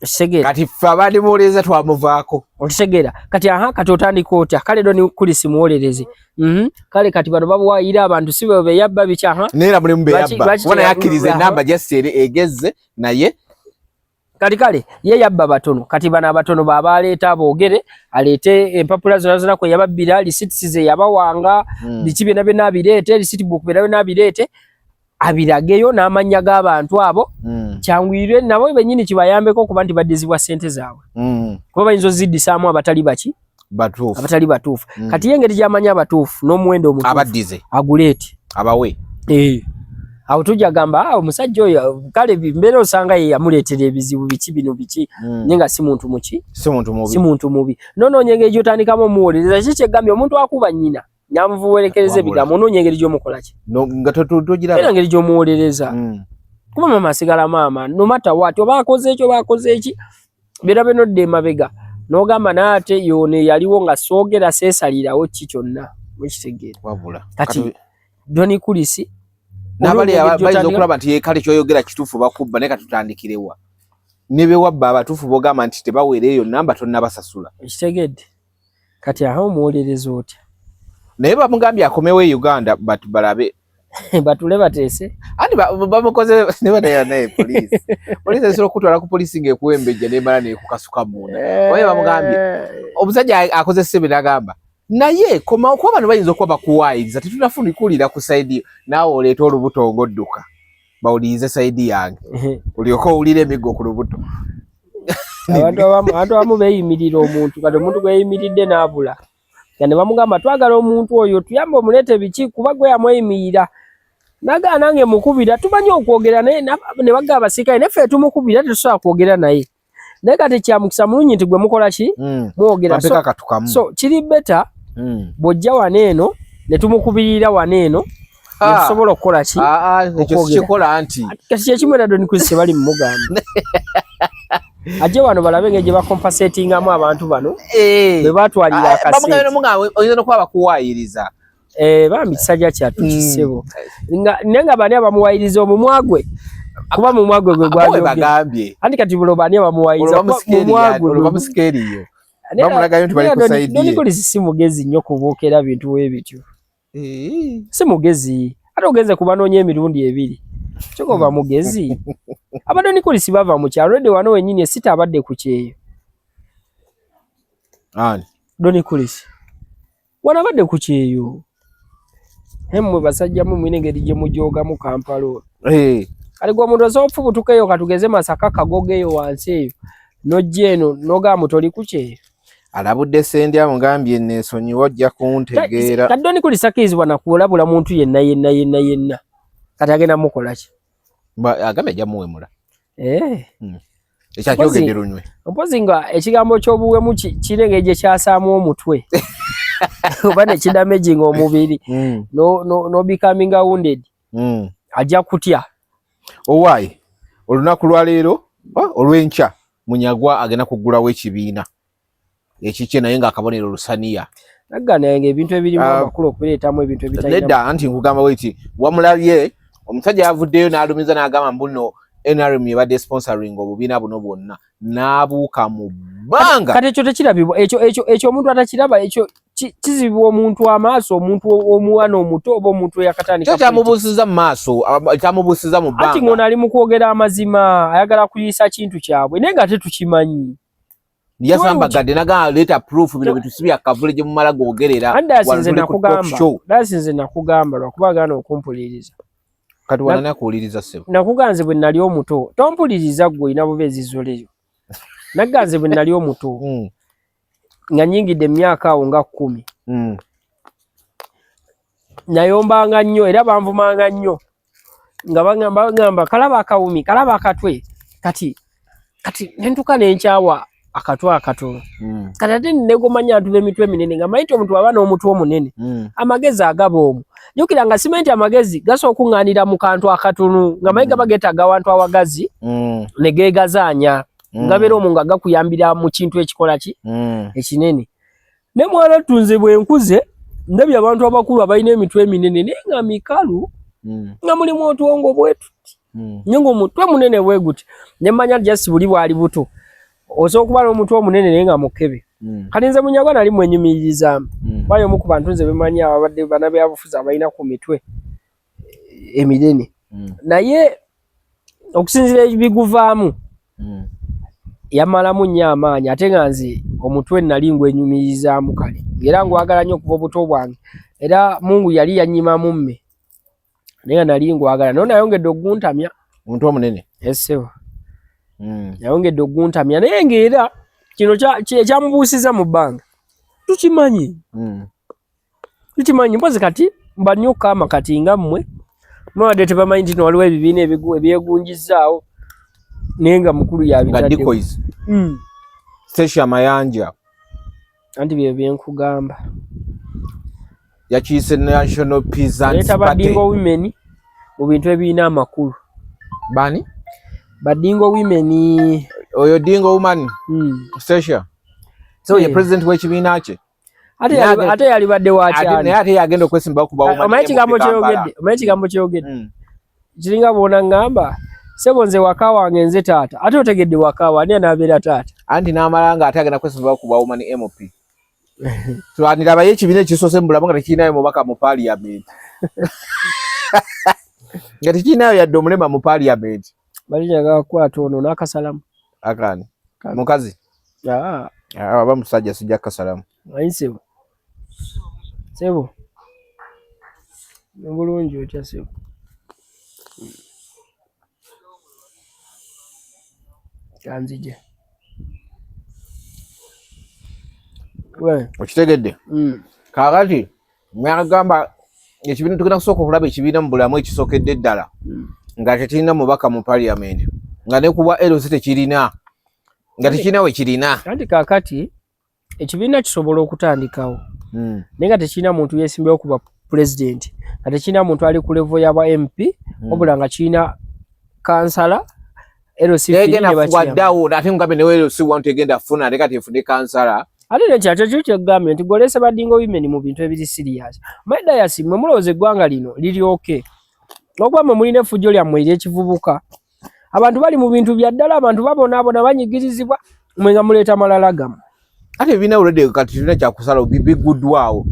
Okitegeera?
Kati ffe abadde muwolereza twamuvaako.
Okitegeera? Kati aha kati otandika otya? Kale Don Chris muwolereze. Kale kati bano babuwaayira abantu si be beyabba biki aha?
Naye era mulimu beyabba. Kuba naye akkiriza ennamba just eri egezze naye.
Kati kale ye yabba batono. Kati bano abatono baba aleeta boogere, aleete empapula zonna zonna kwe yababbira, receipts ze yabawanga, biki byonna byonna abireete, receipt book byonna byonna abireete, abirageyo n'amannya g'abantu abo, kyanguyirwe nabo bennyini kibayambeko okuba nti baddizibwa ssente zaabwe. Kuba bayinza oziddisaamu abatali baki?
Batuufu.
Abatali batuufu. Kati ye engeri gy'amanyi abatuufu n'omuwendo omutuufu.
Abaddize.
Aguleete.
Abawe.
Awo tujja gamba, omusajja oyo kale mbeera osanga ye yamuleetera ebizibu biki bino biki, naye nga si muntu muki?
Si muntu mubi.
Si muntu mubi. N'onoonya engeri gy'otandikamu omuwolereza. Ki kyegambye omuntu akuba nnyina n'amuvuwerekereza ebigambo, onoonya engeri gy'omukola ki?
Nga togiraba.
Era engeri gy'omuwolereza. Kuba maama asigala maama, no matter what, oba akoze eki oba akoze eki, byonna byonna odda emabega. N'ogamba naye ate yono eyaliwo nga soogera seesalirawo ki kyonna, mukitegeera?
Wabula
Kati Don Kulisi
n'abali bayinza okulaba nti kale kyoyogera kituufu, bakubba, naye katutandikirewa ne bewabba abatuufu bogamba nti tebawera eyo namba tonnabasasula.
Ekitegedde kati aho omuwolereza otya?
Naye bamugambye akomewo e Uganda, but balabe.
Batule bateese.
Anti bamukoze ne naye poliisi, poliisi esobola okutwala ku poliisi ng'ekuwa embejja nemala nekukasuka munda. Oye bamugambye omusajja akoze sebe n'agamba naye komawo, kuba bano bayinza okuba bakuwaayiriza, tetunafukulira ku side naawe oleeta olubuto ng'odduka, bawulirize side yange, olyoke owulire emiggo ku lubuto.
Abantu abamu beeyimirira omuntu. Kati omuntu gweyimiridde n'abula nga ne bamugamba twagala omuntu oyo tuyambe omuleete biki, kuba gwe yamweyimirira nagaa nange mukubira tumanyi okwogera naye, ne bagamba abasirikale naffe tumukubira tetusobola kwogera naye. Naye kati kyamukisa mulungi nti gwe mukola ki? Mwogera. So kiri better bw'ojja wano eno ne tumukubirira wano eno netusobola okukola ki?
Ekyo sikikola nti
Kati kyekimu era Don Chris bali mumugamba ajje wano balabe engeri gye bacompensatingamu abantu bano bwe batwalira akasente.
Oyinza nokuba bakuwaayiriza.
Bambi kisajja kyattu kisebo, naye nga bani abamuwayiriza omumwa gwe? Kuba mumwa gwe gwe
gwagambye.
Anti kati bulo bani abamuwayiriza
mumwa gwe? Bamusikeeriyo, bamulagayo nti bali ku side ye.
Don Chris si mugezi nnyo kubuukera bintu we bityo, si mugezi. Ate ogenze kubanoonya emirundi ebiri, kyokoba mugezi. Abadoni Kulisi bava mu kyalo edde wano wennyini esita abadde ku kyeyo.
Ani?
Doni Kulisi wano abadde ku kyeyo. Emmwe basajja mwe mulina engeri gye mujoogamu Kampala ono. Kati gwe omuntu osobola okufubutuka eyo, katugeze Masaka, Kagogo eyo wansi eyo, n'ojja eno n'ogamba toli ku kyeyo.
Alabudde Sendi, amugambye neesonyiwa ojja kuntegeera.
Kati Doni Kulisi takkirizibwa nakulabula muntu yenna yenna yenna yenna. Kati agenda mukola ki?
Agambye ajja muwemula. Ekyakyogedde lunywe.
Mpozi nga ekigambo ky'obuwemu kirina engeri gye kyasaamu omutwe oba ne kidamaginga omubiri, no becoming wounded, ajja kutya.
Owaayi, olunaku lwaleero olw'enkya Munyagwa agenda kuggulawo ekibiina ekikye, naye ng'akabonero lusaniya.
Nagana nga ebintu ebirimu amakulu okubireetamu ebintu ebitalina.
Nedda, anti nkugamba bweti, wamulabye omusajja yavuddeyo n'alumiza n'agamba mbu nno NRM ebadde sponsoring obubiina buno bwonna, n'abuuka mu bbanga.
Kati ekyo tekirabibwa, ekyo omuntu atakiraba, ekyo kizibwa omuntu amaaso, omuntu omwana omuto oba omuntu eyakatandika.
Kyo kyamubuusiza mu maaso, kyamubuusiza mu bbanga.
Anti ng'ono ali mu kwogera amazima, ayagala kuyiisa kintu kyabwe, naye nga tetukimanyi.
Yasambagadde nagamba leeta proof, bino bintu si bya kavule gye mumala googerera.
Andasinze nakugamba, dasinze nakugamba lwakuba agaana okumpuliriza.
Kati wana nakuwuliriza ssebo.
Nakuganze bwe nali omuto, tompuliriza ggwe, olina bubeezi zoleyo. Naganze bwe nali omuto nga nyingidde emyaka awo nga 10, nayombanga nnyo era banvumanga nnyo nga bagamba kalaba akawumi, kalaba akatwe. Kati nentuka nenkyawa akatwe akatono. Kati ate negomanya abantu b'emitwe eminene, nga manyi nti omuntu aba n'omutwe omunene amagezi agaba omwo. Jjukira nga simanyi nti amagezi gasobola okuŋŋaanira mu kantu akatono, nga manyi gaba geetaaga awantu awagazi ne geegazaanya, gabeera omwo nga gakuyambira mu kintu ekikola ki ekinene. Ne mwana ttunze bwe nkuze ndabye abantu abakulu abalina emitwe eminene naye nga mikalu, nga mulimu otwongo bwe tuti, naye ng'omutwe munene bwe guti, ne mmanya just buli bwali buto. Osobola okuba n'omutwe omunene naye nga mukebe. Kati nze Munyagwa nali mwenyumiririzaamu, kuba omu ku bantu nze bemanyi ababadde bannabyabufuzi abalina ku mitwe eminene, naye okusinziira ebiguvaamu yamalamu nnyo amaanyi. Ate nga nze omutwe nali ngwenyumirizaamu kale, era ngwagala nnyo okuva obuto bwange, era Mungu yali yanyimamu mme, naye nga nali ngwagala, naye nayongedde oguntamya.
Omuntu omunene.
Esebo yayongedde oguntamya, naye ng'era kino ekyamubuusiza mu bbanga tukimanyi, tukimanyi. Mpozi kati mbanyuka kati nga mmwe mubadde tebamanyi nti no waliwo ebibiina ebyegunjizaawo, naye nga mukulu
nga
yabitaddewo.
Decoys. Stecia Mayanja.
Anti bye byenkugamba.
Yakiyise National Peasants
Leeta
Party.
Badingo women mu bintu ebirina amakulu.
Bani?
Badingo women.
Oyo Dingo woman. Stecia. So ye president w'ekibiina kye.
Ate yalibadde wakyani?
Naye ate yagenda okwesimbawo ku bawoma.
Omanyi ekigambo ky'oyogedde, omanyi ekigambo ky'oyogedde. Kiringa bw'ona ŋŋamba ssebo nze waka wange nze taata, ate otegedde waka wa ani anaabeera taata?
Anti n'amala nga ate agenda kwesimbawo ku bawoma ne MP. Twanirabayo ekibiina ekisoose mu bulamu nga tekirinayo mubaka mu parliament. Nga tekirinayo yadde omulema mu parliament.
Bali njagala kukwata ono n'akasalamu.
Akani? Mukazi?
Ah.
Aba musajja sijja kukasalamu.
Ayi ssebo. Ssebo. Bulungi otya ssebo? Kanzije.
Okitegedde? Kaakati mwagamba ekibiina tugenda kusooka okulaba ekibiina mu bulamu ekisookedde ddala nga tekirina mubaka mu parliament, nga ne kubwa LC tekirina, nga tekirina we kirina.
Anti kaakati ekibiina kisobola okutandikawo naye nga tekirina muntu yeesimbyewo kuba pulezidenti, nga tekirina muntu ali ku level ya bwa MP, wabula nga kirina kansala LC
Tegenda waddawo ate mugambe ne LC 1 tegenda funa ate kati efune kansala.
Ate nekyo kyo kyegambye nti gwolese badingo women mu bintu ebiri serious. My dayasi mwe mulowooza eggwanga lino liri okay. Okuba mwe mulina effujjo lyammwe ery'ekivubuka, abantu bali mu bintu bya ddala, abantu babonaabona banyigirizibwa, mwe nga muleeta malala gammwe.
Ate ebibiina already kati tulina kyakusala biguddwawo.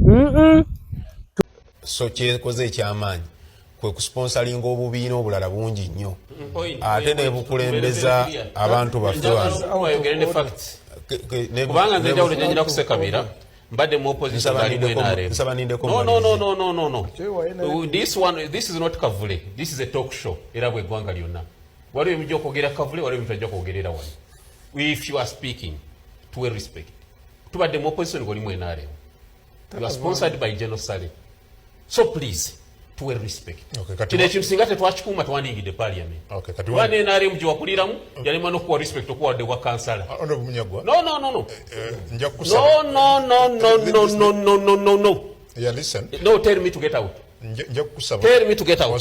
So kyekoze ekyamaanyi kwe kusponsalinga obubiina obulala bungi nnyo ate nebukulembeza abantu baffe wano.
Kubanga nze njawulo gyenjira kusekabira mbadde mu opposition ali mu NRM. No, no, no, no, no, no, no. This one, this is not Kavule. This is a talk show. Era bwe ggwanga lyonna. Waliwo ebijja okwogera Kavule, waliwo ebintu ajja kwogerera wano. If you are speaking, tuwe respect. Tubadde mu opposition ng'oli mu NRM. You are sponsored by General Saleh. So please, tuwe respect. Kino ekintu singa tetwakikuuma twandiyingidde parliament. Kuba ne NRM gye wakuliramu yalema n'okuwa respect okuwadde bwa kansala. No, no, no, no. No, no, no, no, no, no, no, no, no, no.
Yeah, listen.
No, tell me to get out. Tell me to get out.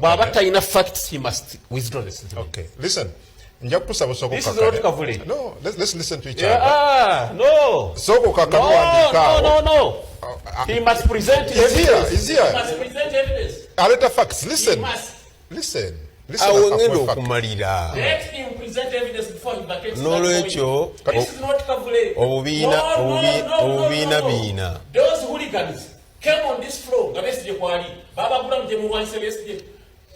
Bw'aba talina facts, he must withdraw the statement.
Okay, listen. Nja kukusaba osooka
This is not Kavule.
No, let's listen to each other.
Ah, no.
Sooka okakkane
No,
owandiike
no,
awo.
no, no. He must present
He's here, he's here.
He must present evidence.
Aleta facts. Listen.
He must.
Listen. Listen. Awo ngenda
okumalira.
Let him present evidence before he vacates.
N'olwekyo
This is not Kavule.
obubiina obubiina biina.
Those hooligans came on this floor nga Besigye kwali babagula muje mulwanyise Besigye.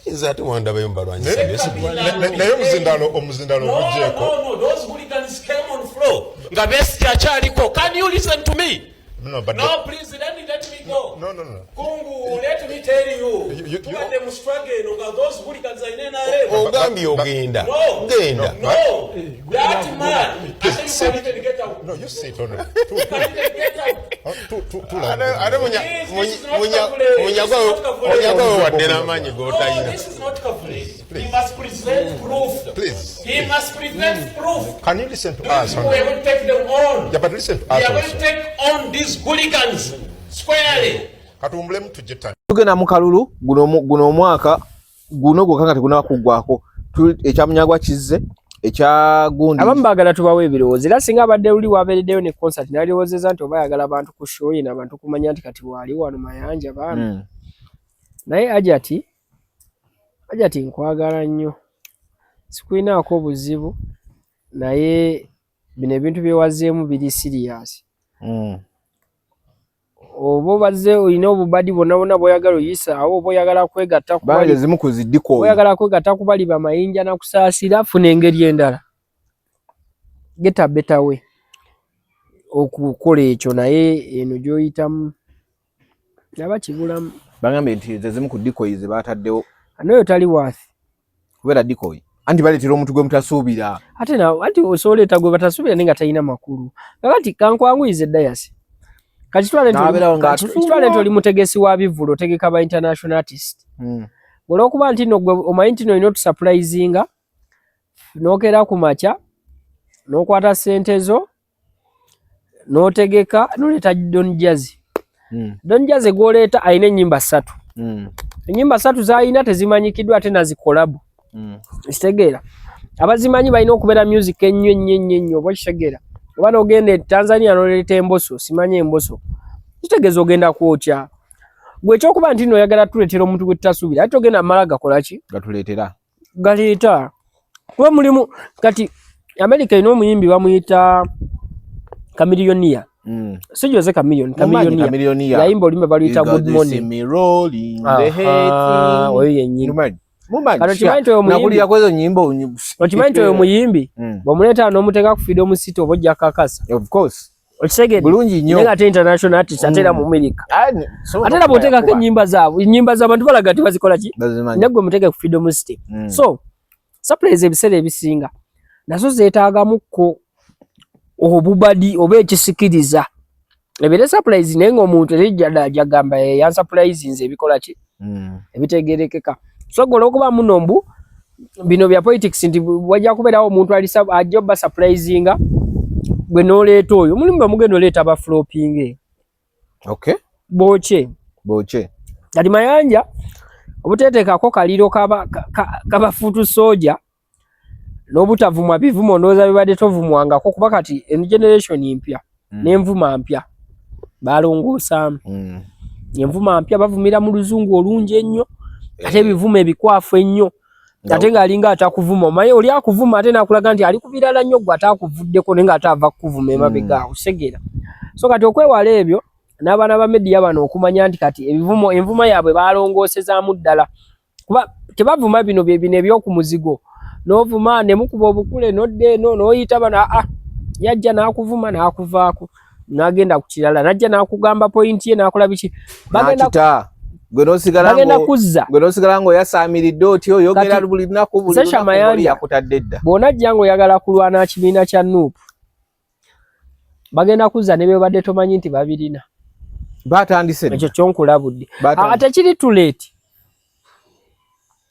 Nze ate wandabayo mbalwanyisa Besigye.
Naye omuzindalo ogugyeko.
No, no, those hooligans came on floor nga Besigye akyaliko. Can you listen to me?
No, but
no, please let me go.
No, no, no.
Kungu, let me tell you. Tubadde mu struggle eno nga those hooligans are in NRM.
Ogambye ogenda.
No.
Genda.
No. That man.
Please,
I think you can get out.
No, you sit on it.
You can even get out.
Ate munyagwa wadde n'amaanyi g'otalina.
This is not Kavule. He must present proof.
Please.
He must present proof.
Can you listen to us?
We are going to take them on.
Yeah, but listen to
We
us
are going to
also.
take on these hooligans squarely.
Katuwummulemu tujje ttano.
Tugenda mu kalulu guno omwaka guno gwokka nga tegunaba kuggwako. Ekya Munyagwa kizze, ekya gundi.
Abamu baagala tubawe ebirowoozo era singa abadde luli wabeereddeyo ne concert nalirowoozezza nti oba ayagala abantu ku show ye n'abantu kumanya nti kati waali wano Mayanja bambi. Naye Hajati nkwagala nnyo, sikulinaako buzibu naye bino ebintu bye wazzeemu biri serious. Oba obazze olina obubadi bwonna bwonna bw'oyagala oyisaawo, oba oyagala kwegatta ku
Bali ezimu ku zi decoy.
Oyagala kwegatta ku bali bamayinja na kusaasira, funa engeri endala. Get a better way okukola ekyo naye eno gy'oyitamu naba kibulamu.
Bagambye nti ze zimu ku decoy ze baataddewo.
N'oyo tali worth.
Kubeera decoy. Anti baleetera omuntu gwe mutasuubira.
Ate na anti osobola leeta gwe batasuubira naye nga talina makulu. Kakati kankwanguyize Dayasi. Kakitwale nti oli mutegesi wa bivvulu, otegeka ba international artist. Olw'okuba nti nno gwe omanyi nti nno olina otusurprisinga, n'okeera ku makya, n'okwata ssente zo, n'otegeka, n'oleeta Don Jazzy. Don Jazzy gw'oleeta alina ennyimba 3. Ennyimba 3 z'alina tezimanyikiddwa ate nazikolabu. Kitegeera. Abazimanyi balina okubeera music ennyo ennyo ennyo ennyo, oba okitegeera. Oba n'ogenda e Tanzania n'oleeta emboso, simanyi emboso, kitegeeza ogenda kwokya. Gwe ekyokuba nti nno oyagala tuleetera omuntu gwe tutasuubira, ate togenda mala gakola ki?
Gatuleetera.
Galeeta. Kuba mulimu kati America erina omuyimbi bamuyita Chamillionaire. Si Jose Chameleone,
Mumanyi
Chamillionaire.
Chamillionaire.
Yayimba oluyimba baluyita Good Morning. Aha, oyo yennyini.
Mumanyi.
Kati okimanyi nti oyo muyimbi-
Nakulira kwezo nnyimba
Okimanyi nti oyo muyimbi bw'omuleeta n'omuteeka ku Freedom City oba ojja kakasa.
Of course.
Okitegedde?
Bulungi nnyo.
Naye nga ate international artist ate era mu America.
Ah, so
Ate era bw'oteekako ennyimba zaabwe, ennyimba z'abantu balaga nti bazikola ki?
Bazimanyi.
Naye gwe muteeke ku Freedom City. So, surprise ebiseera ebisinga nazo zeetaagamukko obubadi oba ekisikiriza. Ebeere surprise naye ng'omuntu erijja ddala gy'agamba yansurprisinze ebikola ki? Ebitegeerekeka. So gwe olw'okuba muno mbu bino bya politics nti wajja kubeerawo omuntu ajja obba surprisinga gwe n'oleeta oyo. Mulimu bwe mugenda oleeta aba flopping.
Okay.
Bookye.
Bookye.
Kati Mayanja obuteeteekako kaliro kaba foot soldier n'obutavumwa bivumo ndowooza bibadde tovumwangako kuba kati eno generation mpya n'envuma mpya balongoosaamu. Envuma mpya bavumira mu luzungu olungi ennyo ate ebivumo ebikwafu ennyo ate ng'alinga atakuvuma. Omanyi oli akuvuma ate n'akulaga nti ali ku birala nnyo gwe ate akuvuddeko naye ng'ate ava kukuvuma emabega awo, otegeera. So kati okwewala ebyo n'abaana ba media bano okumanya nti kati ebivumo envuma yaabwe balongoosezaamu ddala kuba tebavuma bino bye bino eby'oku muzigo n'ovuma ne mukuba obukule n'odda eno n'oyita bano aa yajja n'akuvuma n'akuvaako n'agenda ku kirala n'ajja n'akugamba pointi ye n'akola biki
bagenda gwe n'osigala
bagenda kuzza
gwe n'osigala ng'oyasaamiridde otyo oyogera buli lunaku buli
Sesha
lunaku oli
Mayanja
yakutadde dda.
Bw'onajja ng'oyagala kulwana kibiina kya NUP bagenda kuzza ne byobadde tomanyi nti babirina.
Batandise
ekyo kyonkulabudde.
Batandise.
Tekiri too late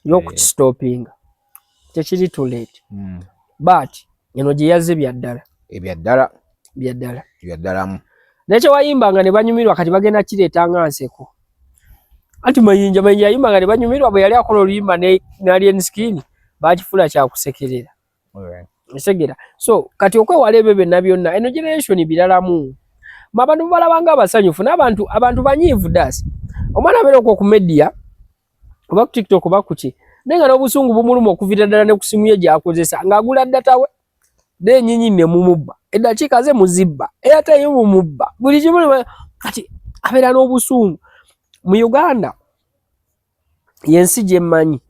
y'okukistopinga, tekiri too late. But eno gye yazze bya ddala.
Ebya ddala.
Bya ddala.
Ebya ddalamu.
Naye kye wayimbanga ne banyumirwa kati bagenda kireeta nga nseko. Anti Mayinja yayimbanga ne banyumirwa bwe yali akola oluyimba ne Alien Skin baakifuula kya kusekerera. Otegeera. So kati okwewala ebyo byonna byonna eno generation biralamu. Abantu balaba nga abasanyufu n'abantu abantu banyiivu dasi. Omwana abeera okwo ku media oba ku TikTok oba ku ki naye nga n'obusungu bumuluma okuviira ddala ne ku simu ye gy'akozesa ng'agula data we n'ennyinyi ne mumubba eddakiika ze muzibba airtime mumubba buli kimu kati abeera n'obusungu. Mu Uganda y'ensi gye mmanyi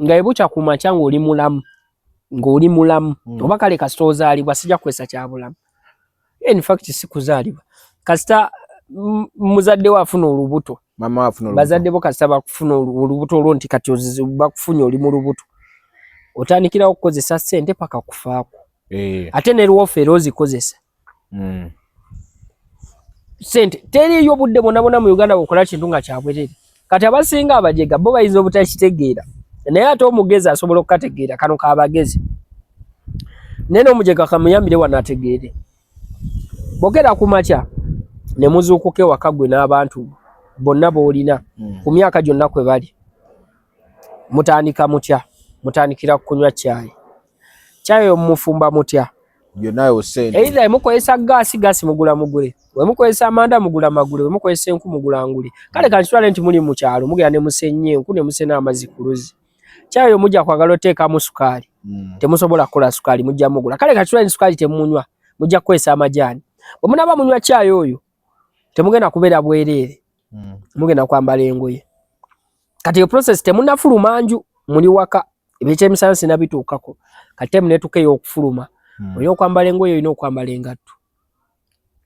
nga ebukya ku makya ng'oli mulamu ng'oli mulamu oba kale kasita ozaalibwa sijja kukozesa kya bulamu. In fact si kuzaalibwa kasita muzadde we afuna olubuto
Mama afuna olubuto.
Bazadde bo kasita bakufuna olubuto olwo nti kati bakufunye oli mu lubuto otandikirawo okukozesa ssente paka kufaako. Ate ne lwofa era ozikozesa. Ssente teriiyo budde bwonna bwonna mu Uganda bw'okola kintu nga kya bwerere. Kati abasinga abajega bo bayinza obutakitegeera naye ate omugezi asobola okukategeera kano k'abagezi. Naye n'omujega kamuyambire wano ategeere. Bw'okeera ku makya ne muzuukuka ewaka ggwe n'abantu bonna b'olina ku myaka gyonna kwe bali mutandika mutya? Mutandikira kunywa caayi. Caayi omufumba mutya?
Byonna ssente.
Either mukozesa gaasi, gaasi mugula mugule. Bwe mukozesa amanda mugula magule, bwe mukozesa enku mugula ngule. Kale kankitwale nti muli mu kyalo mugenda ne musenya enku ne musena amazzi ku luzzi. Caayi oyo mujja kwagala oteekamu sukaali. Temusobola kukola sukaali mujja mugula. Kale kankitwale nti sukaali temunywa mujja kukozesa amajaani. Bwe munaaba munywa caayi oyo temugenda kubeera bwereere. Mugenda kwambala engoye. Kati eyo process temunnafuluma nju muli waka ebyekyemisana sinabituukako. Kati temu neetuuka ey'okufuluma. Olina okwambala engoye olina okwambala engatto.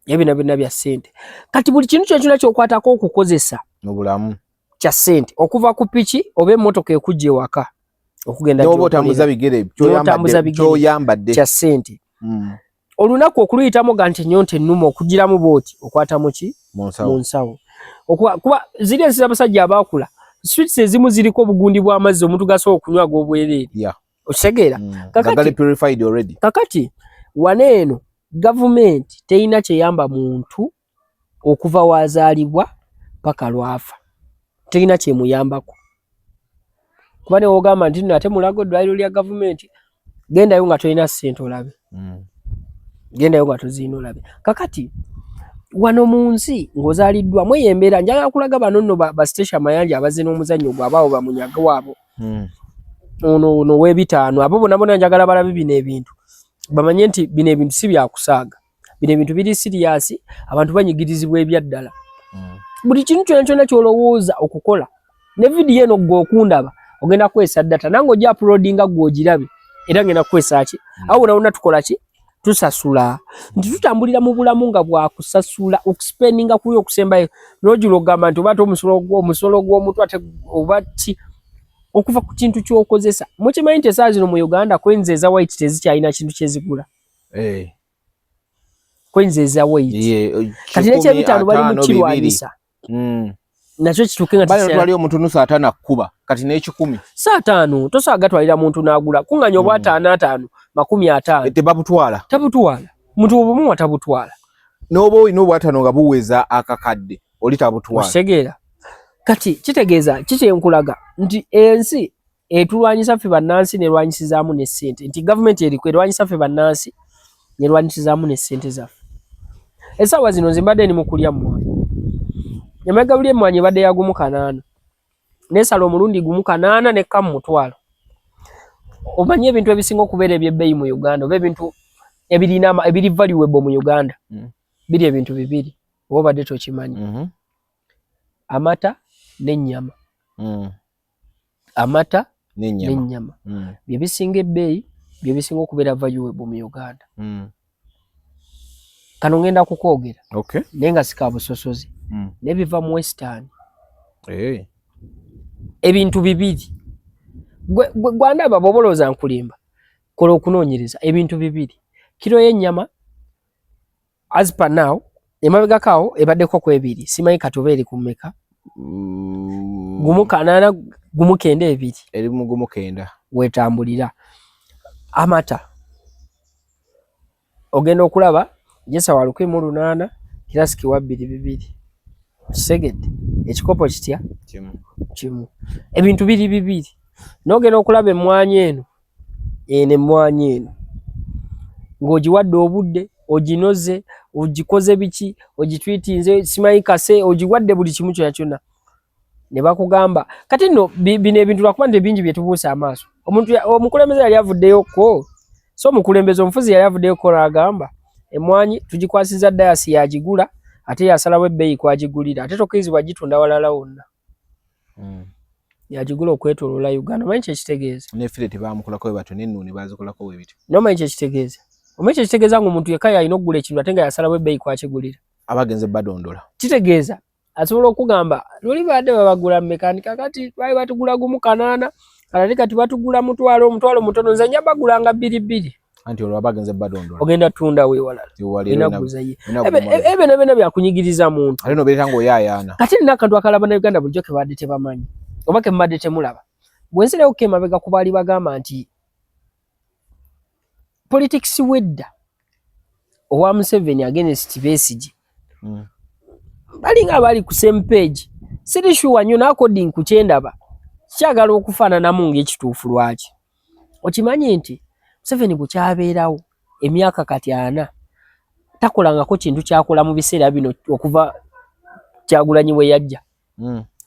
Ebyo byonna byonna bya ssente. Kati buli kintu kyonna kyonna ky'okwatako okukozesa
mu bulamu
kya ssente okuva ku piki oba emmotoka ekujja ewaka okugenda
N'oba otambuza bigere
N'otambuza bigere
ky'oyambadde.
kya ssente. Olunaku okuluyitamu ga nti ennyonta ennuma okugiramu bw'oti okwata mu ki?
Mu nsawo.
Mu nsawo. Kuba ziri ensi z'abasajja abaakula sweets ezimu ziriko obugundi bw'amazzi omuntu gasobola okunywa ag'obwereere. Okitegeera?
Nga gali purified already.
Kakati wano eno gavumenti terina kyeyamba muntu okuva w'azaalibwa paka lw'afa. Terina kyemuyambako. Kuba ne w'ogamba nti nno ate Mulago eddwaliro lya gavumenti gendayo nga tolina ssente olabe. Gendayo nga toziina olabe. Kakati wano mu nsi ng'ozaaliddwa mweyo embeera, njagala kulaga bano nno ba Stecia Mayanja abazze n'omuzannyo gwabwe abo bamunyaga waabo ono ono w'ebitaano, abo bonna bonna njagala balabe bino ebintu, bamanye nti bino ebintu si byakusaaga, bino ebintu biri serious, abantu banyigirizibwa ebyaddala. Buli kintu kyonna kyonna ky'olowooza okukola ne vidiyo eno gwe okundaba ogenda kukozesa data, nange ojja uploadinga gwe ogirabe era ngenda kukozesa ki awo wonna wonna tukola ki tusasula, nti tutambulira mu bulamu nga bwakusasula okuspendinga kuli okusembayo n'ojula okugamba nti oba ate omusolo gw'omutwe ate oba ki okuva ku kintu ky'okozesa. Mukimanyi nti essaawa zino mu Uganda coins eza white tezikyalina kintu kyezigula. Coins eza white. Kati n'ekyebitaano bali mu kirwanyisa. Nakyo kituuke nga
Bale twali omuntu nusu ataano akkuba kati n'ekikumi.
Si ataano tosobola gatwalira muntu n'agula kuŋŋanya oba ataano ataano 50.
Tebabutwala.
Tabutwala. Muntu obumu tabutwala.
N'oba olina obwataano nga buweza akakadde oli tabutwala.
Okitegeera. Kati kitegeeza kikyenkulaga nti ensi etulwanyisa ffe bannansi nerwanyisizaamu ne ssente, nti gavumenti eriko erwanyisa ffe bannansi nerwanyisizaamu ne ssente zaffe. Essaawa zino nze mbadde ndi mu kulya mmwanyi, emabega buli emmwanyi ebadde ya 1 8 neesala omulundi 1 8 nekka mu 100. Omanyi ebintu ebisinga okubeera eby'ebbeeyi mu Uganda oba ebintu ebirina ebiri valuable mu Uganda biri ebintu bibiri, oba obadde tokimanyi? Amata n'ennyama. Amata n'ennyama bye bisinga ebbeeyi, bye bisinga okubeera valuable mu Uganda. Kano ngenda kukwogera naye nga si ka busosozi, naye biva mu Western. Ebintu bibiri gwandaba bw'oba olowooza nkulimba, kola okunoonyereza. Ebintu bibiri, kiro y'ennyama as per now emabegako awo ebaddeko ku ebiri, simanyi kati oba eri ku mmeka, 1 8 1 9 2
Eri mu 1 9.
Weetambulira. Amata ogenda okulaba jesa wa 1800, kirasiki wa 22. Okitegedde? Ekikopo kitya?
Kimu.
Kimu. Ebintu biri bibiri, n'ogenda okulaba emmwanyi eno eno emmwanyi eno ng'ogiwadde obudde, oginoze, ogikoze biki, ogitwitinze, simanyi kase, ogiwadde buli kimu kyonna kyonna, ne bakugamba kati nno bino ebintu lwakuba nti bingi bye tubuusa amaaso. Omuntu omukulembeze yali avuddeyo ko, so omukulembeze omufuzi yali avuddeyo ko n'agamba emmwanyi tugikwasiza dayasi, yagigula ate yasalawo ebbeeyi kwagigulira, ate tokkirizibwa gitunda walala wonna. Yagigula okwetooloola Uganda. Omanyi kyekitegeeza?
Nefire tebamukolako bwe batyo, n'ennuuni bazikolako bwe bityo.
Naye omanyi kyekitegeeza? Omanyi kyekitegeeza ng'omuntu yekka yalina okugula ekintu ate nga yasalawo ebbeeyi kwakigulira?
Abagenze badondola.
Kitegeeza asobola okugamba luli badde babagula mmeka, nti kakati twali batugula 1 8, kati kati batugula 100, 100 mutono, nze nja bagulanga 2 2.
Anti olwo abagenze badondola.
Ogenda tunda weewalala.
Ewali
olina kuguza ye. Ebyo nabyo byakunyigiriza muntu.
Ate nobeera ng'oyaayaana.
Kati nina akantu akalala Bannayuganda bulijjo ke badde tebamanyi oba ke mubadde temulaba. Bwe nzirayo ko emabega ku baali bagamba nti politics wedda owa Museveni against Besigye balinga abali ku same page. Siri sure nnyo na according ku kyendaba kyagala okufaananamu ng'ekituufu. Lwaki? Okimanyi nti Museveni bukyabeerawo emyaka kati 40 takolangako kintu kyakola mu biseera bino okuva Kyagulanyi we yajja.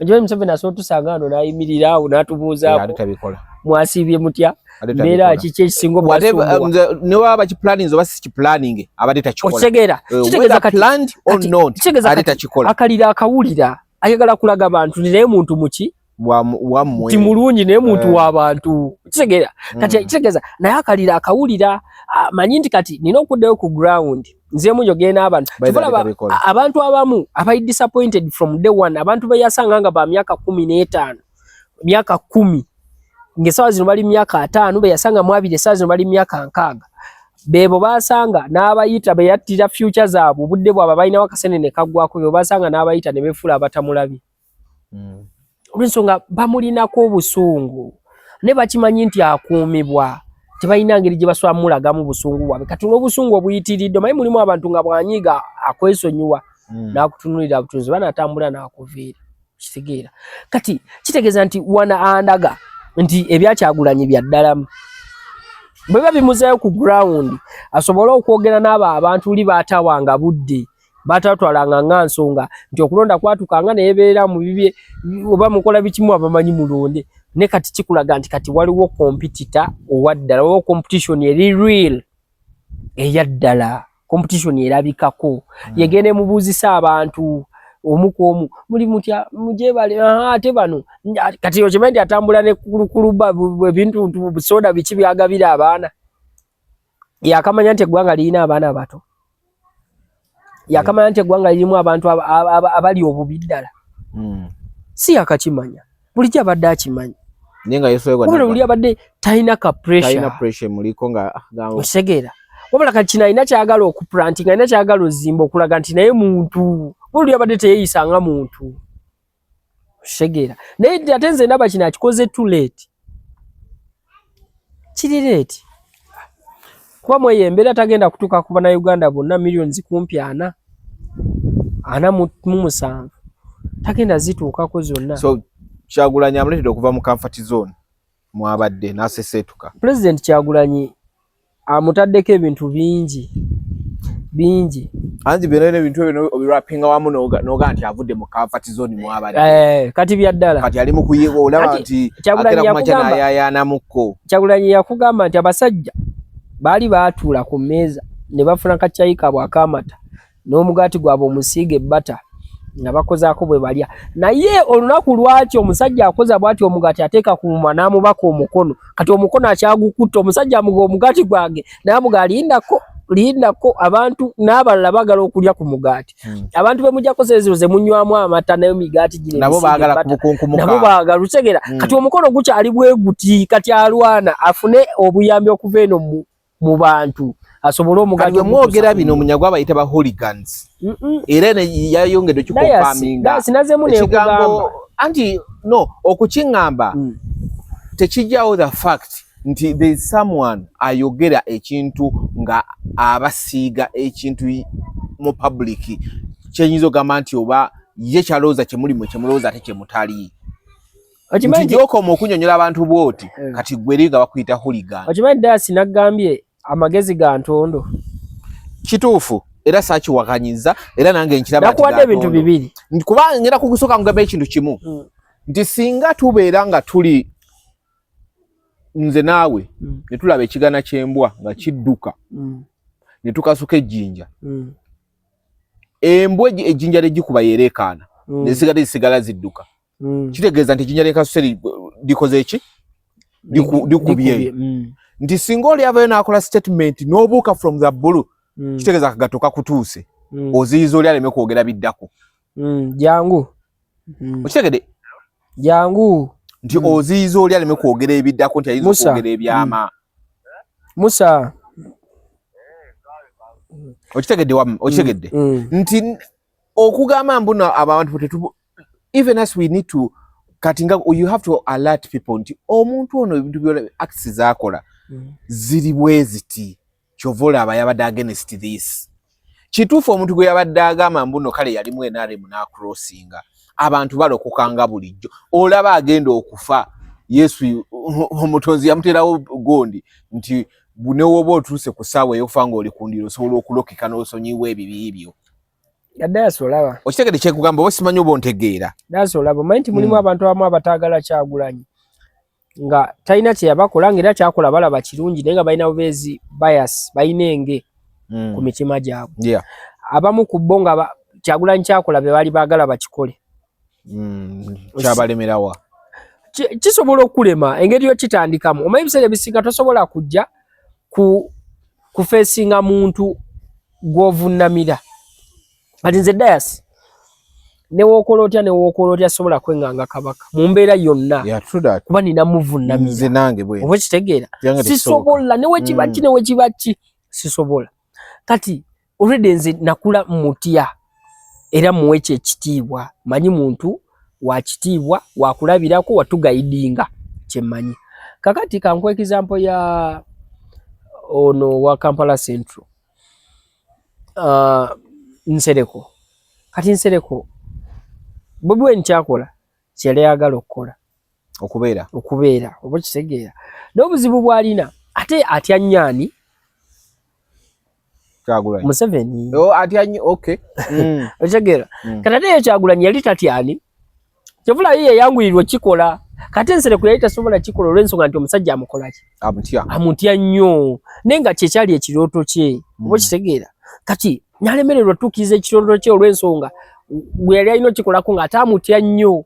Okimanyi Museveni asobola otusanga wano n'ayimirira awo n'atubuuzaako,
Ate tabikola.
Mwasiibye mutya?
Ate
Mbeera
tabikola.
ki ki ekisinga
Whatever,
obwasumbuwa?
nze ne waba bakiplaninze oba si kiplaninge, abadde takikola.
Okitegeera? Kitegeeza
Whether
kati
planned or not,
kitegeeza
ate
kati
takikola.
Akalira akawulira ayagala kulaga bantu nti naye muntu muki
Wammwe.
Ti mulungi naye muntu w'abantu. Kitegeera? Kati kitegeeza naye akalira akawulira amanyi nti kati nina okuddayo ku ground nzeemu njogere n'abantu.
By the
Kyova
way,
olaba
tabikola.
abantu abamu abali disappointed from day one, abantu be yasanga nga ba myaka 15, myaka 10, ng'essaawa zino bali myaka 50, be yasanga mu 20, essaawa zino bali myaka 60, beebo basanga n'abayita be yattira future zaabwe, obudde bwabwe balinawo akasenene kaggwako, be basanga n'abayita ne beefuula abatamulabye olw'ensonga bamulinako obusungu, naye bakimanyi nti akuumibwa, tebalina ngeri gye basobola mulagamu busungu bwabwe. Kati olw'obusungu obuyitiridde, omanyi mulimu abantu nga bw'anyiiga akwesonyiwa n'akutunuulira butunzi oba n'atambula n'akuviira. Kitegeera? Kati kitegeeza nti wana andaga nti ebyakyagulanyi bya ddalamu. Bwe biba bimuzayo ku ground asobole okwogera n'abo abantu li baatawanga budde, batatwalanga nga nsonga nti okulonda kwatukanga neyebeera mu bibye oba mukola bikimu abamanyi mulonde. Ne kati kikulaga nti kati waliwo competitor owaddala, waliwo competition eri real eyaddala, competition erabikako. Yegenda emubuuzisa abantu omu ku omu, muli mutya, mugyebale, ate bano kati okimanyi nti atambula ne kulukuluba ebintu soda biki byagabira abaana. Yakamanya nti eggwanga lirina abaana bato, yakamanya nti eggwanga lirimu abantu abali obubi ddala. Si yakakimanya, bulijjo abadde akimanyi, wabula buli abadde talina ka pressure okitegeera. Wabula kati kino alina kyagala okuplantinga, alina kyagala ozimba okulaga nti naye muntu, buli abadde teyeyisa nga muntu, okitegeera. Naye ate nze ndaba kino akikoze too late, kiri late, kuba mweyo embeera tagenda kutuuka ku bannayuganda bonna millions kumpi 47 tagenda zituukako zonna.
So Kyagulanyi amuleetedde okuva mu comfort zone mwabadde n'aseseetuka.
President Kyagulanyi amutaddeko ebintu bingi bingi.
Anti byonna ebintu ebyo obirapinga wamu n'oga nti avudde mu comfort zone mwabadde.
Kati bya ddala.
Kati ali mu kuyiga, olaba nti akera ku makya n'ayaayaanamukko.
Kyagulanyi yakugamba nti abasajja baali baatuula ku mmeeza ne bafuna kacyayi kaabwe ak'amata n'omugaati gwabwe omusiiga ebbata nga bakozaako bwe balya, naye olunaku lwaki omusajja akoza bw'ati omugaati ateeka ku mumwa n'amubaka omukono, kati omukono akyagukutta, omusajja amuga omugaati gwange n'amuga lindako lindako, abantu n'abalala baagala okulya ku mugaati. Abantu be mujjako zeziro ze munywamu amata n'emigaati gino
nabo baagala kubukunkumuka,
nabo baagala lutegera. Kati omukono gukyali bwe guti, kati alwana afune obuyambi okuva eno mu bantu asobole omugaati.
Kati mwogera bino Munyagwa abayita ba hooligans, era yayongedde okikompaminga
ekigambo
anti no okukiŋŋamba tekijjawo the fact nti there is someone ayogera ekintu nga abasiiga ekintu mu public kyenyinza ogamba nti oba ye kyalowooza kyemulimu kyemulowooza ate kyemutali, nti gyokoma okunyonyola abantu bwoti kati gwe eri nga bakuyita hooligan.
Okimanyi Dasi nagambye amagezi ga ntondo.
Kituufu, era saakiwakanyiza, era nange nkiraba.
Nakuwadde ebintu bibiri.
Kuba ngenda kukusooka ngamba ekintu kimu nti singa tubeera nga tuli nze naawe ne tulaba ekigana ky'embwa nga kidduka ne tukasuka ejjinja, embwa ejjinja legikuba yereekaana nezisigala zisigala zidduka, kitegeeza nti ejjinja lyekasuse likoze eki likubye. Nti singa oli avayo n'akola statement n'obuuka from the blue, kitegeeza akagato kakutuuse, oziyiza oli aleme kwogera biddako.
Jangu.
Okitegedde?
Jangu.
Nti oziyiza oli aleme kwogera ebiddako, nti ayinza okwogera ebyama.
Musa.
Okitegedde wamma? Okitegedde nti okugamba mbuno abantu tetu, even as we need to, kati nga you have to alert people nti omuntu ono ebintu byola acts zakola ziri bwe ziti, kyova olaba yabadde against this. Kituufu, omuntu gwe yabadde agamba mbuno kale yalimu NRM n'acrossinga, abantu balokokanga bulijjo, olaba agenda okufa Yesu omutonzi yamuteerawo gondi nti newoba otuuse ku ssaawa ey'okufa ng'oli ku ndiro osobola okulokeka n'osonyiwa ebibi byo.
Dasi olaba.
Okitegedde kyekugamba oba simanyi oba ontegeera?
Dasi olaba, omanyi nti mulimu abantu abamu abataagala Kyagulanyi nga talina kye yabakola, ng'era kyakola balaba kirungi, naye nga balina bubeezi bias, balina enge ku mitima gyabwe. Abamu ku bo nga Kyagulanyi kyakola bye baali baagala bakikole.
Kyabalemerawa.
Kisobola okulema engeri yokitandikamu. Omanyi ebiseera ebisinga tosobola kujja ku kufeesinga muntu gw'ovunnamira. Kati nze Dayasi, newookola otya, newookola otya, sobola kweŋŋanga kabaka mu mbeera yonna.
Yeah, true that.
Kuba nina muvunnamira.
Nze nange bwe
Oba okitegeera?
Yange tekisoboka.
Sisobola, newekiba ki, newekiba ki, sisobola. Kati already nze nakula mutya era muwe ekyo ekitiibwa, manyi muntu wa kitiibwa, wakulabirako, watuguidinga, kyemmanyi. Kakati kankuwa example ya ono wa Kampala Central, Nsereko. Kati Nsereko, Bobi Wine kyakola kyeyali ayagala okukola.
Okubeera.
Okubeera, oba okitegeera? N'obuzibu bw'alina Ate atya nnyani?
Kyagulanyi.
Museveni.
Oh, atya nnyo, okay.
Okitegeera? Kati ate ye Kyagulanyi yali tatyani, kyovula ye yayanguyirwa okikola. Kati Nsereko yali tasobola kikola olw'ensonga nti omusajja amukola ki?
Amutya.
Amutya nnyo, naye nga kyekyali ekirooto kye. Oba okitegeera? Kati n'alemererwa otuukiriza ekirooto kye olw'ensonga gwe yali alina okikolako ng'ate amutya nnyo.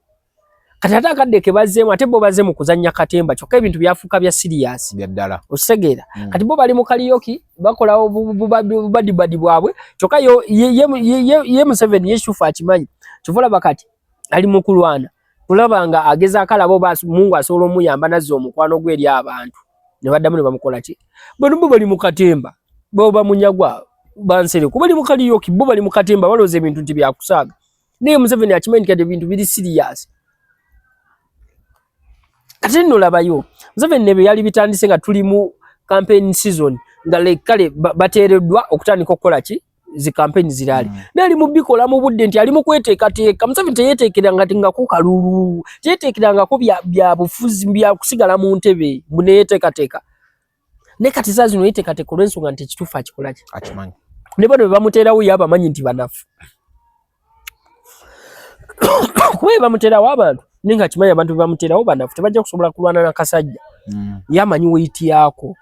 Kati ate akadde ke bazzeemu, ate bo bazze mu kuzannya katemba, kyokka ebintu byafuuka bya siriyasi.
Bya ddala.
Okitegeera? Kati bo bali mu kaliyoki bakola obubadibadi bwabwe, kyokka ye Museveni ye Shufa akimanyi. Kyova olaba kati ali mu kulwana kulaba nga agezaako alaba oba Mungu asobola omuyamba nazza omukwano gwe eri abantu, ne baddamu ne bamukola ki? Bano bo bali mu katemba, bo bamunyagwa bansereko bali mu kaliyoki, bo bali mu katemba balowooza ebintu nti byakusaaga. Naye Museveni akimanyi nti kati ebintu biri siriyasi. Kati nno labayo Museveni ne bye yali bitandise nga tuli mu campaign season, nga like kale bateereddwa okutandika okukola ki zi campaign zirali, naye ali mu bikola mu budde nti ali mu kweteekateeka. Museveni teyeeteekeranga nti ngako kalulu, teyeeteekerangako bya bufuzi, bya kusigala mu ntebe, mbu neyeteekateeka. Naye kati saa zino yeteekateeka olw'ensonga nti ekituufu akikola ki?
Akimanyi.
Ne bano be bamuteerawo ye abamanyi nti banafu. Kuba ye bamuteerawo abantu, naye nga akimanyi abantu be bamuteerawo banafu, tebajja kusobola kulwana na kasajja. Ye amanyi weight yaako.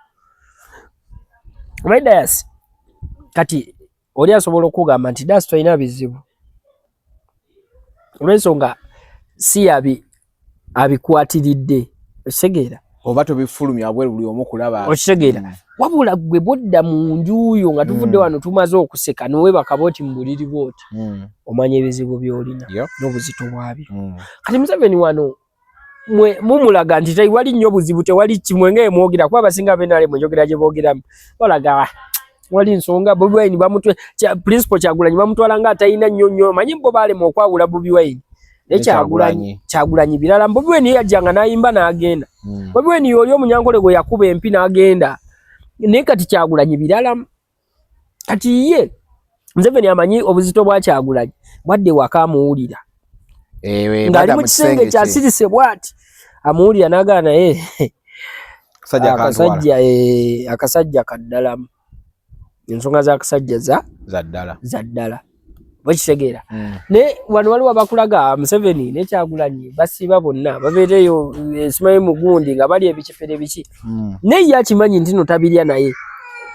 Omanyi Dayasi, kati oli asobola okugamba nti Dayasi tolina bizibu olw'ensonga si yabi abikwatiridde, okitegeera?
Oba tobifulumya bweru buli omu kulaba.
Okitegeera? Wabula gwe bw'odda mu nju yo nga tuvudde wano tumaze okuseka n'oweebaka bw'oti mu buliri bw'oti, omanya ebizibu by'olina n'obuzito bwabyo. Kati Museveni wano mwe mumulaga nti tewali nnyo buzibu, tewali kimwe nga emwogera, kuba abasinga abenaale mu njogera gye boogeramu balaga wali nsonga. Bobi Wine bamutwe Principal Kyagulanyi bamutwala nga atalina nnyo nnyo, manyi bo baalema okwawula Bobi Wine ne Kyagulanyi. Kyagulanyi birala. Bobi Wine ye yajjanga n'ayimba n'agenda. Bobi Wine y'oli omunyankole gwe yakuba empi n'agenda, naye kati Kyagulanyi birala. Kati ye Museveni amanyi obuzito bwa Kyagulanyi, bwadde waka amuwulira ng'ali mu kisenge kyasirise bw'ati, amuwulira n'agala naye akasajja, akasajja kaddalamu, ensonga z'akasajja
za ddala.
Za ddala, okitegeera? Naye wano waliwo abakulaga Museveni ne Kyagulanyi basiiba bonna babeereyo simanyi mugundi nga bali ebikifere biki, naye ye akimanyi nti no tabirya, naye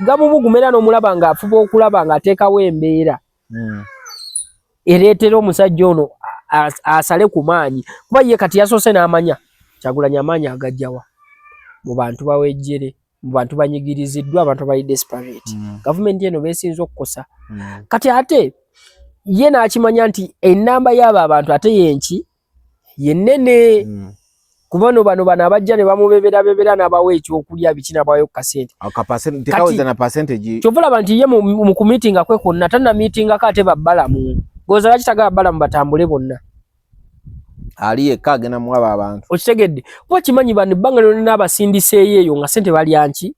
gamubuguma era n'omulaba ng'afuba okulaba ng'ateekawo embeera ereetera omusajja ono asale ku maanyi, kuba ye kati yasoose n'amanya Kyagulanyi amaanyi agajjawa mu bantu bawejjere, mu bantu banyigiriziddwa, abantu abali desperate. Gavumenti eno beesinze okukosa. Kati ate ye n'akimanya nti ennamba y'abo abantu ate yenki yennene, kuba no bano abajja ne bamubeberabebera n'abawa ekyokulya biki n'abawayo ku kasente. Kyova olaba nti ye mu kumiitinga kwe kwonna tannamiitingako ate babbalamu goza lwaki tagala babbalamu batambule bonna,
ali yekka agenda muwaba abantu.
Okitegedde? Kuba kimanyi bano ebbanga lyonna n'abasindiseeyo eyo nga sente balya nki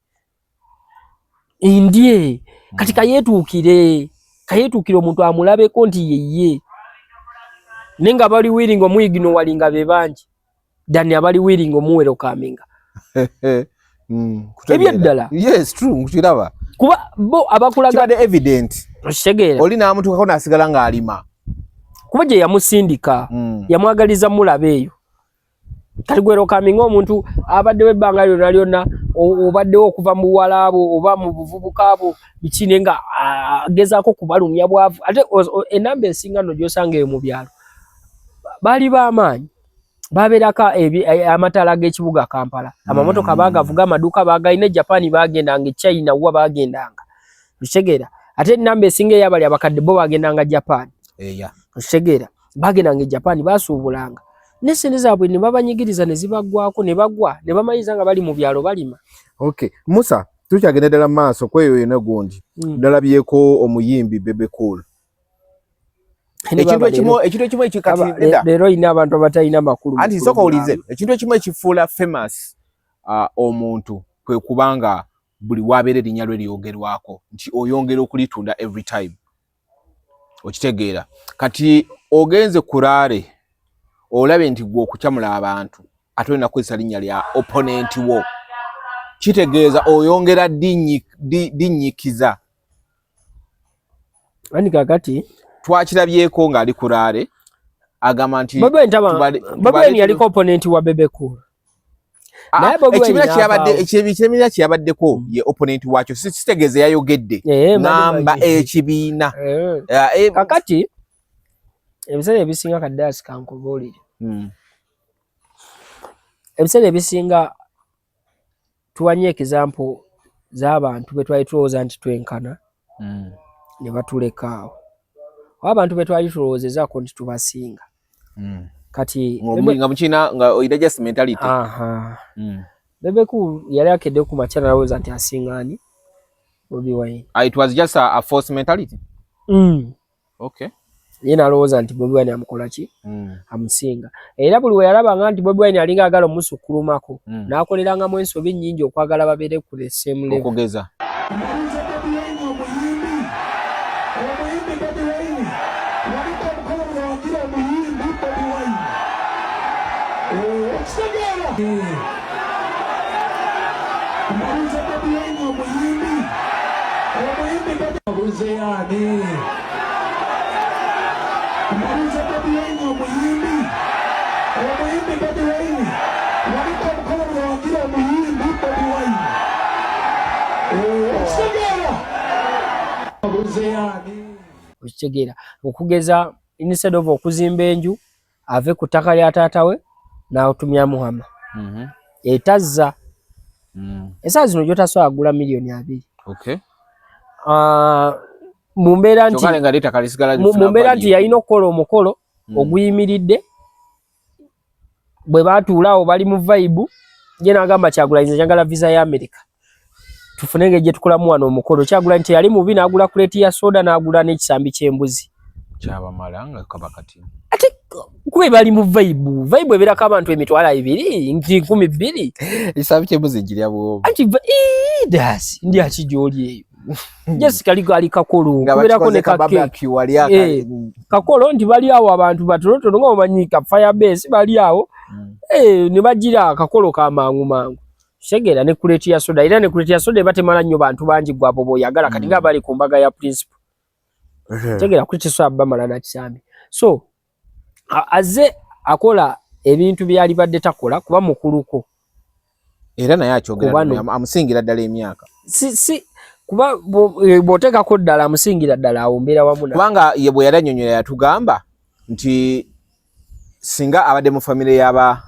ndye. Kati kayeetuukire omuntu amulabeko nti yeye, naye nga bali willing omuyigino wali nga be bangi dani abali willing omuwerokaminga. Ebyeddala.
Yes, true, nkiraba.
Kuba bo abakulaga
kibadde evident.
Okitegeera?
Oli n'amutuukako n'asigala ng'alima.
Kuba gye yamusindika yamwagaliza mulaba eyo. Kati gwe rokaminga omuntu abaddewo ebbanga lyonna lyonna, obaddewo okuva mu buwala bwo oba mu buvubuka bwo biki, naye nga agezaako kubalumya bwavu. Ate enamba esinga nno gy'osanga eyo mu byalo baali b'amaanyi, babeerako amataala g'ekibuga Kampala, amamotoka baagavuga, amaduuka baagalina, e Japan baagendanga, e China wa baagendanga, okitegeera? Ate enamba esinga ey'abali abakadde bo baagendanga Japan, okitegeera? Baagendanga e Japan, baasuubulanga ne sente zaabwe ne babanyigiriza ne zibaggwako ne bagwa ne bamaliriza nga bali mu byalo balima.
Okay, Musa, tukyagenda ddala mu maaso kweyo yona gundi. Nalabyeko omuyimbi Bebe Cool. Ekintu ekimu ekikati
leero olina abantu abatalina makulu.
Anti sooka owulize, ekintu ekimu ekifuula famous omuntu kwe kubanga buli wabeera erinnya lwe lyogerwako nti oyongera okulitunda every time, okitegeera? Kati ogenze kuraare olabe nti gwe okukyamula abantu ate olina kukozesa linnya lya opponent wo. Kitegeeza oyongera dinnyikiza.
Ani kakati
twakirabyeko ng'ali ku rally agamba nti
Bobi Wine yaliko opponent wa Bebe Cool.
Ah, ekibiina kyeyabaddeko ye opponent waakyo, kitegeeza yayogedde namba ekibiina.
Kakati ebiseera ebisinga kaddaasi kankubuulire, ebiseera ebisinga tuwanye example z'abantu be twali tulowooza nti twenkana ne batuleka awo, oba abantu be twali tulowoozezaako nti tubasinga. Kati
nga mukina nga oyina just mentality.
Aha. Bebe Cool yali akedde ku makya nalowooza nti asinga ani? Bobi Wine.
It was just a false mentality. Okay.
Ye nalowooza nti Bobi Wine amukola ki? Amusinga. Era buli we yalabanga nti Bobi Wine alinga agala omusukkulumako, n'akolerangamu ensobi nnyingi okwagala babeere ku the same level.
Okugeza
Okitegeera, okugeza instead of okuzimba enju ave ku ttaka lya taata we n'atumya Muhama etazza essaawa zino gy'otasobola kugula 20 million. Ah, mu mbeera nti
Kyokka nga ettaka lisigala
mu mbeera nti yalina okukola omukolo oguyimiridde, bwe baatuula awo bali mu vibe, ye n'agamba Kyagulanyi, nze njagala visa ya America, tufune engeri gye tukolamu wano omukolo. Kyagulanyi teyali mubi, n'agula crate ya soda, n'agula n'ekisambi ky'embuzi.
Kyabamala nga kaba kati.
Ate kuba bali mu vibe, vibe ebeerako abantu 20,000 nti 2,000.
Ekisambi ky'embuzi nkirya bwomu.
Anti dasi ndi aki gy'oli eyo, just kali kali kakolo
nga
kubeerako ne
bakikoze ka
ka cake.
barbecue wali aka
Kakolo nti bali awo abantu batonotono nga omanyi ka fire base bali awo, ne bagira akakolo ka mangu mangu, kitegeera, ne crate ya soda, era ne crate ya soda eba temala nnyo bantu bangi gwabo b'oyagala. Kati nga bali ku mbaga ya principal, kitegeera, crate ya soda bamala na kisambi. So azze akola ebintu byalibadde takola kuba mukuluko.
Era naye akyogera.
Kuba no.
Amusingira ddala emyaka.
Si kuba bw'oteekako ddala amusingira ddala, awo mbeera wamu naye.
Kubanga ye bwe yali annyonnyola yatugamba nti singa abadde mu famire y'aba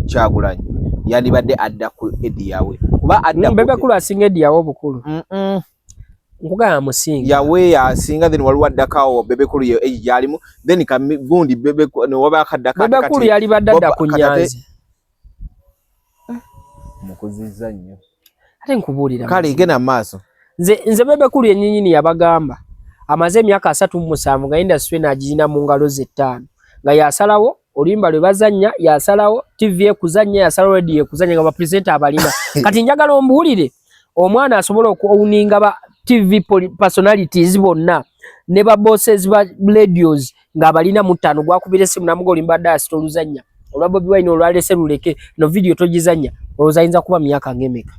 Kyagulanyi yandibadde adda ku Eddy Yawe kuba adda
Bebe Cool asinga Eddy Yawe obukulu. Nkugamba amusinga.
Yawe yasinga, then waliwo addako awo Bebe Cool ye age gyalimu, then gundi Bebe ne waba akaddako ate
Bebe Cool
kati
yalibadde adda ku
kati ate-
Nyanzi.
Mukuzizza nnyo.
Ate nkubuulira
Kale
mazima.
genda mu maaso.
Nze Bebe Cool yennyini yabagamba amaze emyaka 37 nga industry n'agirina mu ngalo ze 5, nga yasalawo oluyimba lwe bazannya, yasalawo TV ekuzannya, yasalawo radio ekuzannya, nga bapresenter abalina. Kati njagala ombuulire omwana asobola okuowninga ba TV personalities bonna ne ba bosses ba radios ng'abalina mu ttaano, gwakubira essimu namuga olimba dasi toluzannya olwa Bobi Wine olwalese luleke no video togizannya, olowooza ayinza kuba myaka ng'emeka?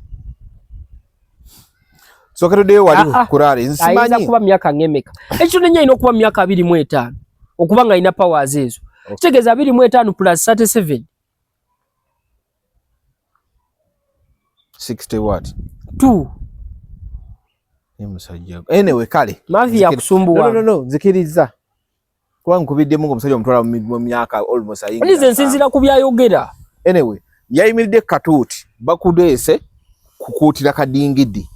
Sooka tuddeyo wali
Ah, ah.
ku rally.
Ayinza
Nsimanyi
kuba myaka ng'emeka? Ekyo nenya alina okuba myaka 25 okuba nga alina powers ezo. Kitegeeza 25 plus 37.
60 what?
2.
Ye musajja, anyway, kale.
Mavi yakusumbuwa.
No, nzikiriza kuba nkubiddemu ng'omusajja omutwala mu myaka almost ayingira
Nze nsinziira ku byayogera.
Anyway, yayimiridde katuuti bakudeese kukuutira kadingidi,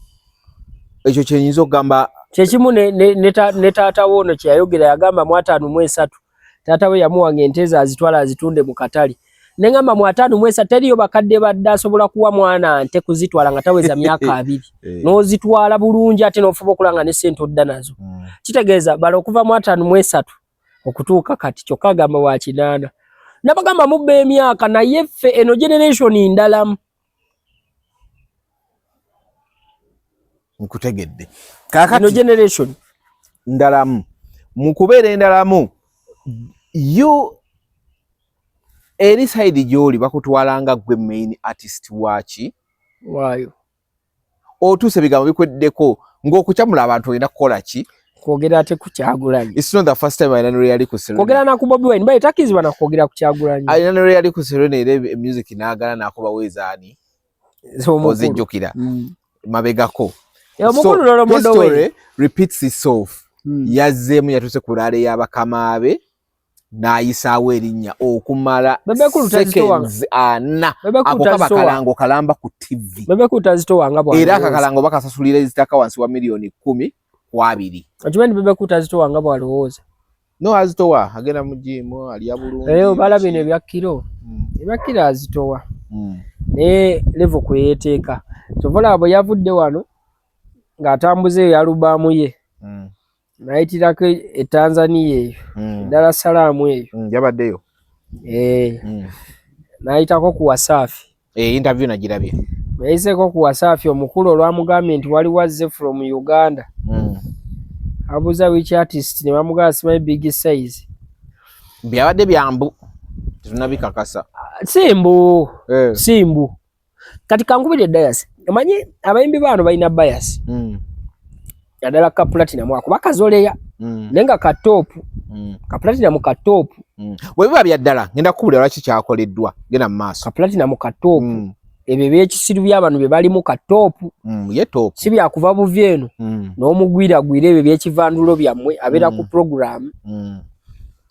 ekyo kyenyinza okugamba.
Kyekimu ne taata we ono kyeyayogera, yagamba mu 53 taata we yamuwanga ente ze azitwala azitunde mu katale. Neŋŋamba mu 53 teriyo bakadde badde asobola kuwa mwana nte kuzitwala nga taweza myaka 20. N'ozitwala bulungi ate n'ofuba okulaba nga ne ssente odda nazo. Kitegeeza bala okuva mu 53 okutuuka kati, kyokka agamba wa 80. Nabagamba mubba emyaka, naye ffe eno generation ndalamu.
Nkutegedde.
Eno
Kaakati
generation
ndalamu, mu kubeera endalamu, you eri side gy'oli bakutwala nga gwe main artist waaki?
Waayo.
Otuuse ebigambo bikweddeko ng'okukyamula abantu olina kukola ki?
Kwogera ate ku Kyagulanyi.
It's not the first time alina lwe yali ku Serena.
Kwogera na ku Bobi Wine, baye takkirizibwa na kwogera ku Kyagulanyi.
Alina lwe yali ku Serena era music n'agala n'akuba weezaani. Ozijjukira. Mabegako.
So,
history repeats itself. Yazzeemu yatuuse ku rally y'abakama be n'ayisaawo erinnya okumala seconds 40. Ako kaba kalango kalamba ku TV. Era akakalango bakasasulira ezitaka wansi wa 20 million.
Okimanyi Bebe Cool tazitowanga bw'alowooza.
No, azitowa, agenda mu gym, alya bulungi.
Eh, obala bino ebya kiro. Ebya kiro azitowa. Naye level kwe yeeteeka. Kyova olaba bwe yavudde wano ng'atambuza eyo alubamu ye. Nayitirako e Tanzania eyo. Dar es Salaam eyo.
Yabaddeyo.
Eh. N'ayitako ku Wasafi.
Eh, interview nagirabye.
Yayiseeko ku Wasafi omukulu olwamugambye nti waliwo azze from Uganda. Abuuza which artist ne bamugamba simanyi big size.
Byabadde byambu tetunnabikakasa.
Si mbu. Si mbu. Kati kankubire Dias. Omanyi abayimbi baano balina bias. Naddala ka Platinum ako bakazoleya. Naye nga ka top. Ka Platinum ka top.
Bwe biba bya ddala ngenda kukubulira lwaki kyakoleddwa. Genda mu maaso.
Ka Platinum ka top. Ebyo ebyekisiru by'abano bye balimu ka top.
Ye top.
Si byakuva buvi eno. N'omugwiragwira ebyo ebyekivandulo byammwe abeera ku program.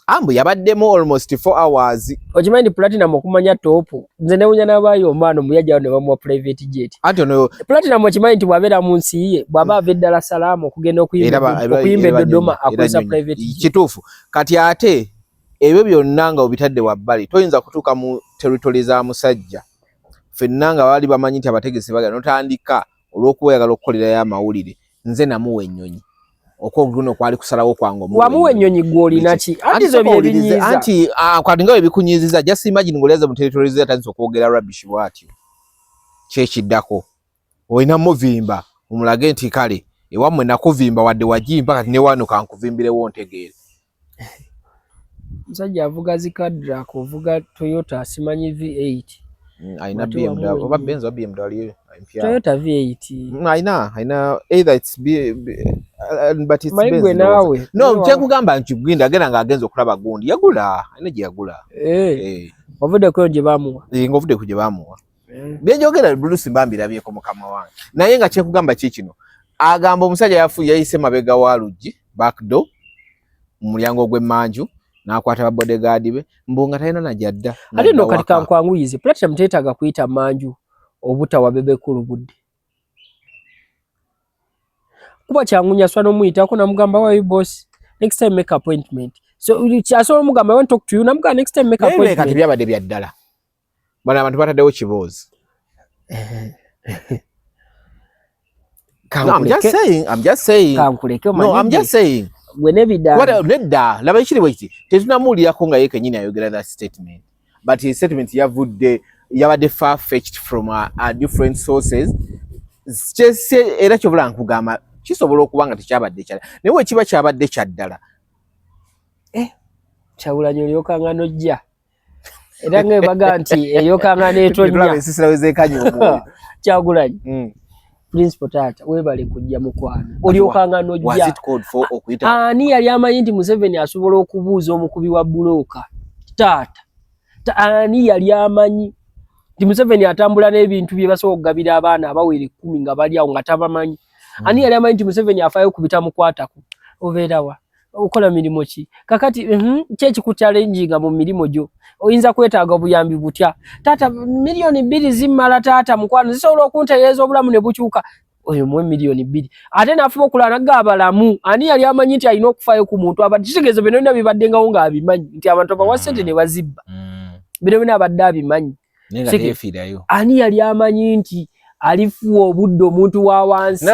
Ambu yabaddemu almost 4 hours.
Okimanyi nti Platinum okumanya top nze newunya n'abayomba ano muyajjawo ne bamuwa private jet.
Anti ono
Platinum okimanyi nti bw'abeera mu nsi ye bw'aba ava e Dar es Salaam okugenda okuyimba e Dodoma akozesa private jet.
Kituufu. Kati ate ebyo byonna nga obitadde wabbali toyinza kutuuka mu territory za musajja. Ffenna nga baali bamanyi nti abategesi bagala n'otandika olw'okuba oyagala okukolerayo amawulire nze namuwa ennyonyi. Okwo kwali kusalawo kwange
omuwa Wamuwa ennyonyi gw'olina ki? Anti zo bye binyiiza.
Anti kati nga bwe bikunyiiziza just imagine ng'olyaze mu territory ze atandise okwogera rubbish bw'atyo. Kyekiddako. Olina muvimba omulage nti kale ewammwe nakuvimba wadde wagimpa kati ne wano kankuvimbirewo ntegeere.
Omusajja avuga zi Cadillac ovuga Toyota simanyi V8.
Alina BMW oba Benz oba BMW
empya. Toyota V8.
Alina either it's B, B, but it's
Benz. Gwe naawe.
No, kyekugamba nti Gwinda agenda ng'agenza okulaba gundi yagula alina gye yagula.
Ovudde ku gye baamuwa.
Ng'ovudde ku gye baamuwa. Byenjogera Bruce mba mbirabyeko mukama wange. Naye nga kyekugamba ki kino agamba omusajja yayise mabega wa luggi back door mu mulyango ogw'emmanju n'akwata ba bodyguard be mbu nga talina na gy'adda.
Ate nno kati kankwanguyize Platinum teetaaga kuyita manju obutawa Bebe Cool budde. Kuba kyangu nnyo asobola n'omuyitako n'amugamba how are you boss next time make appointment. So asobola omugamba I want to talk to you n'amugamba next time make appointment.
Kati byabadde bya ddala. Bano abantu bataddewo kiboozi. No, I'm just saying, I'm just saying.
Kankuleke.
No, I'm just saying.
Gwe n'ebidaala.
Nedda, laba ekiri bwe kiti. Tetunamuwulirako nga ye kennyini ayogera that statement. But his statement yavudde yabadde far fetched from different sources. Kyese era kyobula nkugamba kisobola okuba nga tekyabadde kyala. Naye bwe kiba kyabadde kya ddala.
Kyagulanyi olyokanga n'ojja. Era nga baga nti eyokanga n'etonnya.
Ensisira we zeekanya omwoyo.
Kyagulanyi. Principal taata weebale kujja mukwano. Olyokanga n'ojja.
Was it called for okuyita?
Ani yali amanyi nti Museveni asobola okubuuza omukubi wa bbulooka? Taata. Ani yali amanyi nti Museveni atambula n'ebintu bye basobola okugabira abaana abawera 10 nga bali awo nga tabamanyi? Ani yali amanyi nti Museveni afaayo ku bitamukwatako? Obeera wa? Okola mirimu ki? Kakati ki ekikuchallenginga mu mirimu gyo? Oyinza kwetaaga obuyambi butya? Taata 2 million zimmala taata mukwano zisobola okuntereeza obulamu ne bukyuka. Oyo muwe 2 million. Ate n'afuba okulaba nagga abalamu. Ani yali amanyi nti alina okufaayo ku muntu abadde kitegeeza bino byonna bibaddengawo ng'abimanyi nti abantu abawa ssente ne bazibba. Bino byonna abadde abimanyi. Ani yali amanyi nti alifuwa obudde omuntu wa wansi?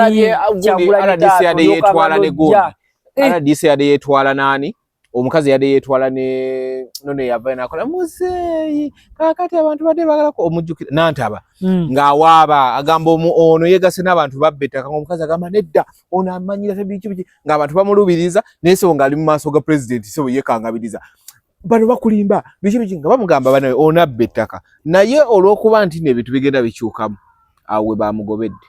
Kyagulanyi taata olyoka n'ojja. RDC yadde yeetwala naani omukazi yadde yeetwala ne nono yavayo nakola muzeeyi kaakati abantu badde bagalako omujjukira nantaba ng'awaaba agamba ono yeegase n'abantu babba ettaka ng'omukazi agamba nedda ono amanyira biki biki ng'abantu bamulubiriza naye sebo ng'ali mu maaso ga pulezidenti sebo yeekangabiriza bano bakulimba biki biki nga bamugamba bano ono abba ettaka naye olw'okuba nti n'ebintu bigenda bikyukamu. Awo we bamugobedde.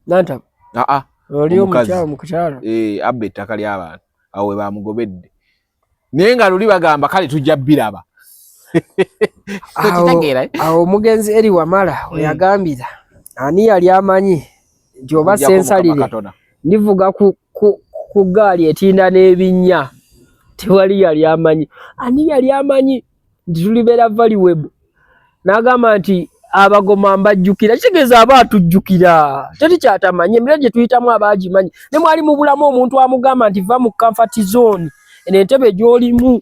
Nantaba.
Aa,
oli
omukazi.
omukyala mukyala.
Eh, abba ettaka ly'abantu, awo we bamugobedde, naye nga luli bagamba kale tujja biraba. Okitegeera, eh?
Awo omugenzi Eri Wamala weyagambira, ani yali amanyi nti oba
Okuggyako Mukama
sensalire
Katonda.
ndivuga ku ggaali etinda n'ebinnya? Tewali yali amanyi. Ani yali amanyi nti tulibeera valuable? N'agamba nti abagoma mbajjukira, kitegeeza aba atujjukira, teri kyatamanyi. Embeera gye tuyitamu aba agimanyi. Ne mwali mu bulamu omuntu amugamba nti va mu comfort zone, eno entebe gy'olimu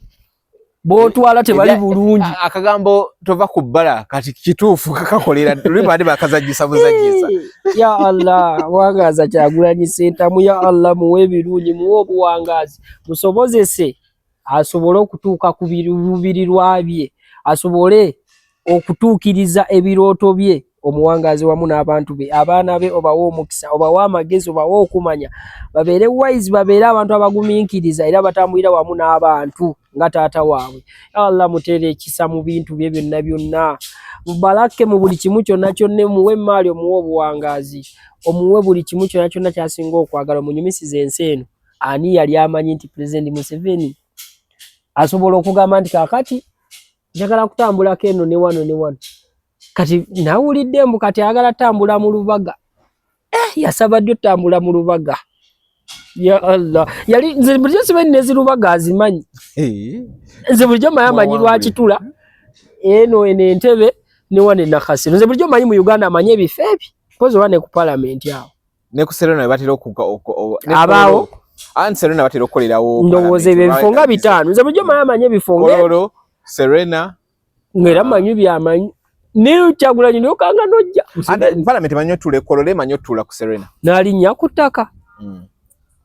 b'otwala tebali bulungi.
Akagambo tova ku bbala kati kituufu kakakolera, luli baali bakazanyisa buzanyisa.
Ya Allah, wangaaza Kyagulanyi Ssentamu. Ya Allah, muwe ebirungi, muwe obuwangaazi, musobozese asobole okutuuka ku biruubirirwa bye, asobole okutuukiriza ebirooto bye. Omuwangaazi wamu n'abantu be, abaana be, obawe omukisa, obawe amagezi, obawe okumanya, babeere wise, babeere abantu abagumiikiriza era batambulira wamu n'abantu nga taata waabwe. Ya Allah, muteere ekisa mu bintu bye byonna byonna, mubalake mu buli kimu kyonna kyonna, omuwe emaali, omuwe obuwangaazi, omuwe buli kimu kyonna kyonna ky'asinga okwagala, omunyumisize ensi eno. Ani yali amanyi nti Pulezidenti Museveni asobola okugamba nti kaakati njagala kutambulako eno ne wano ne wano? Kati nawulidde mbu kati ayagala tambula mu Lubaga. Yasaba ddi otambula mu Lubaga? Ya Allah, yali nze bulijjo simanyi nezirubaga azimanyi. Nze bulijjo manyi amanyi lwakitula eno eno entebe ne wano e Nakasero. Nze bulijjo manyi mu Uganda amanyi ebifo ebi mpozi oba ne ku palamenti awo.
Ne ku Serena batera
abaawo.
Anti Serena batera okukolerawo.
Ndowooza ebyo ebifo nga 5. Nze bulijjo manyi amanyi ebifo nga
Kololo, Serena.
Ng'era manyi byamanyi naye Kyagulanyi nokanga nojja.
Palamenti manyi otula e Kololo, emanyi otula ku Serena.
N'alinnya ku ttaka.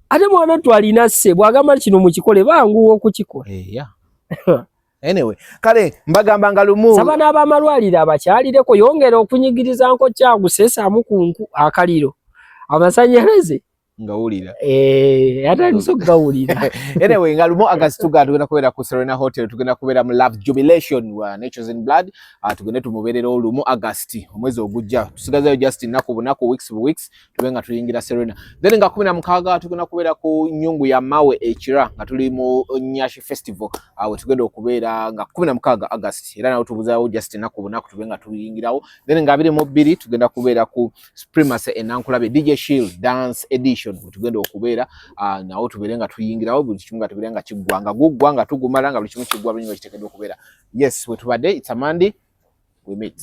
Ate mwana ottu alina sse bw'agamba kino mukikole banguwa okukikola.
Anyway, kale mbagamba nga lumu.
Saba n'abamalwaliro abakyalireko, yongera okunyigiriza nko kyaguseesaamu ku nku akaliro amasannyalaze.
Ngawulira.
Atandise okugawulira.
Anyway, nga lumu August tugenda kubeera ku Serena Hotel, tugenda kubeera mu Love Jubilation wa Natures in Blood. Tugende tumubeerera olumu August omwezi ogujja. Tusigazayo just nnaku bunaku, weeks bu weeks, tube nga tuyingira Serena. Then nga 16 tugenda kubeera ku Nyungu ya Mawe Ekira nga tuli mu Nyashi Festival. We tugenda okubeera nga 16 August. Era nawo tubuzaawo just nnaku bunaku tube nga tuyingirawo. Then nga 22 tugenda kubeera ku Supremacy e Nankulabe DJ Shield Dance Edition, we tugenda okubeera nawo tubeere nga tuyingirawo buli kimu nga tubeere nga kiggwa nga guggwa nga tugumala nga buli kimu kiggwa bulungi nga kiteekeddwa okubeera. Yes, we tubadde. It's a Monday, we meet.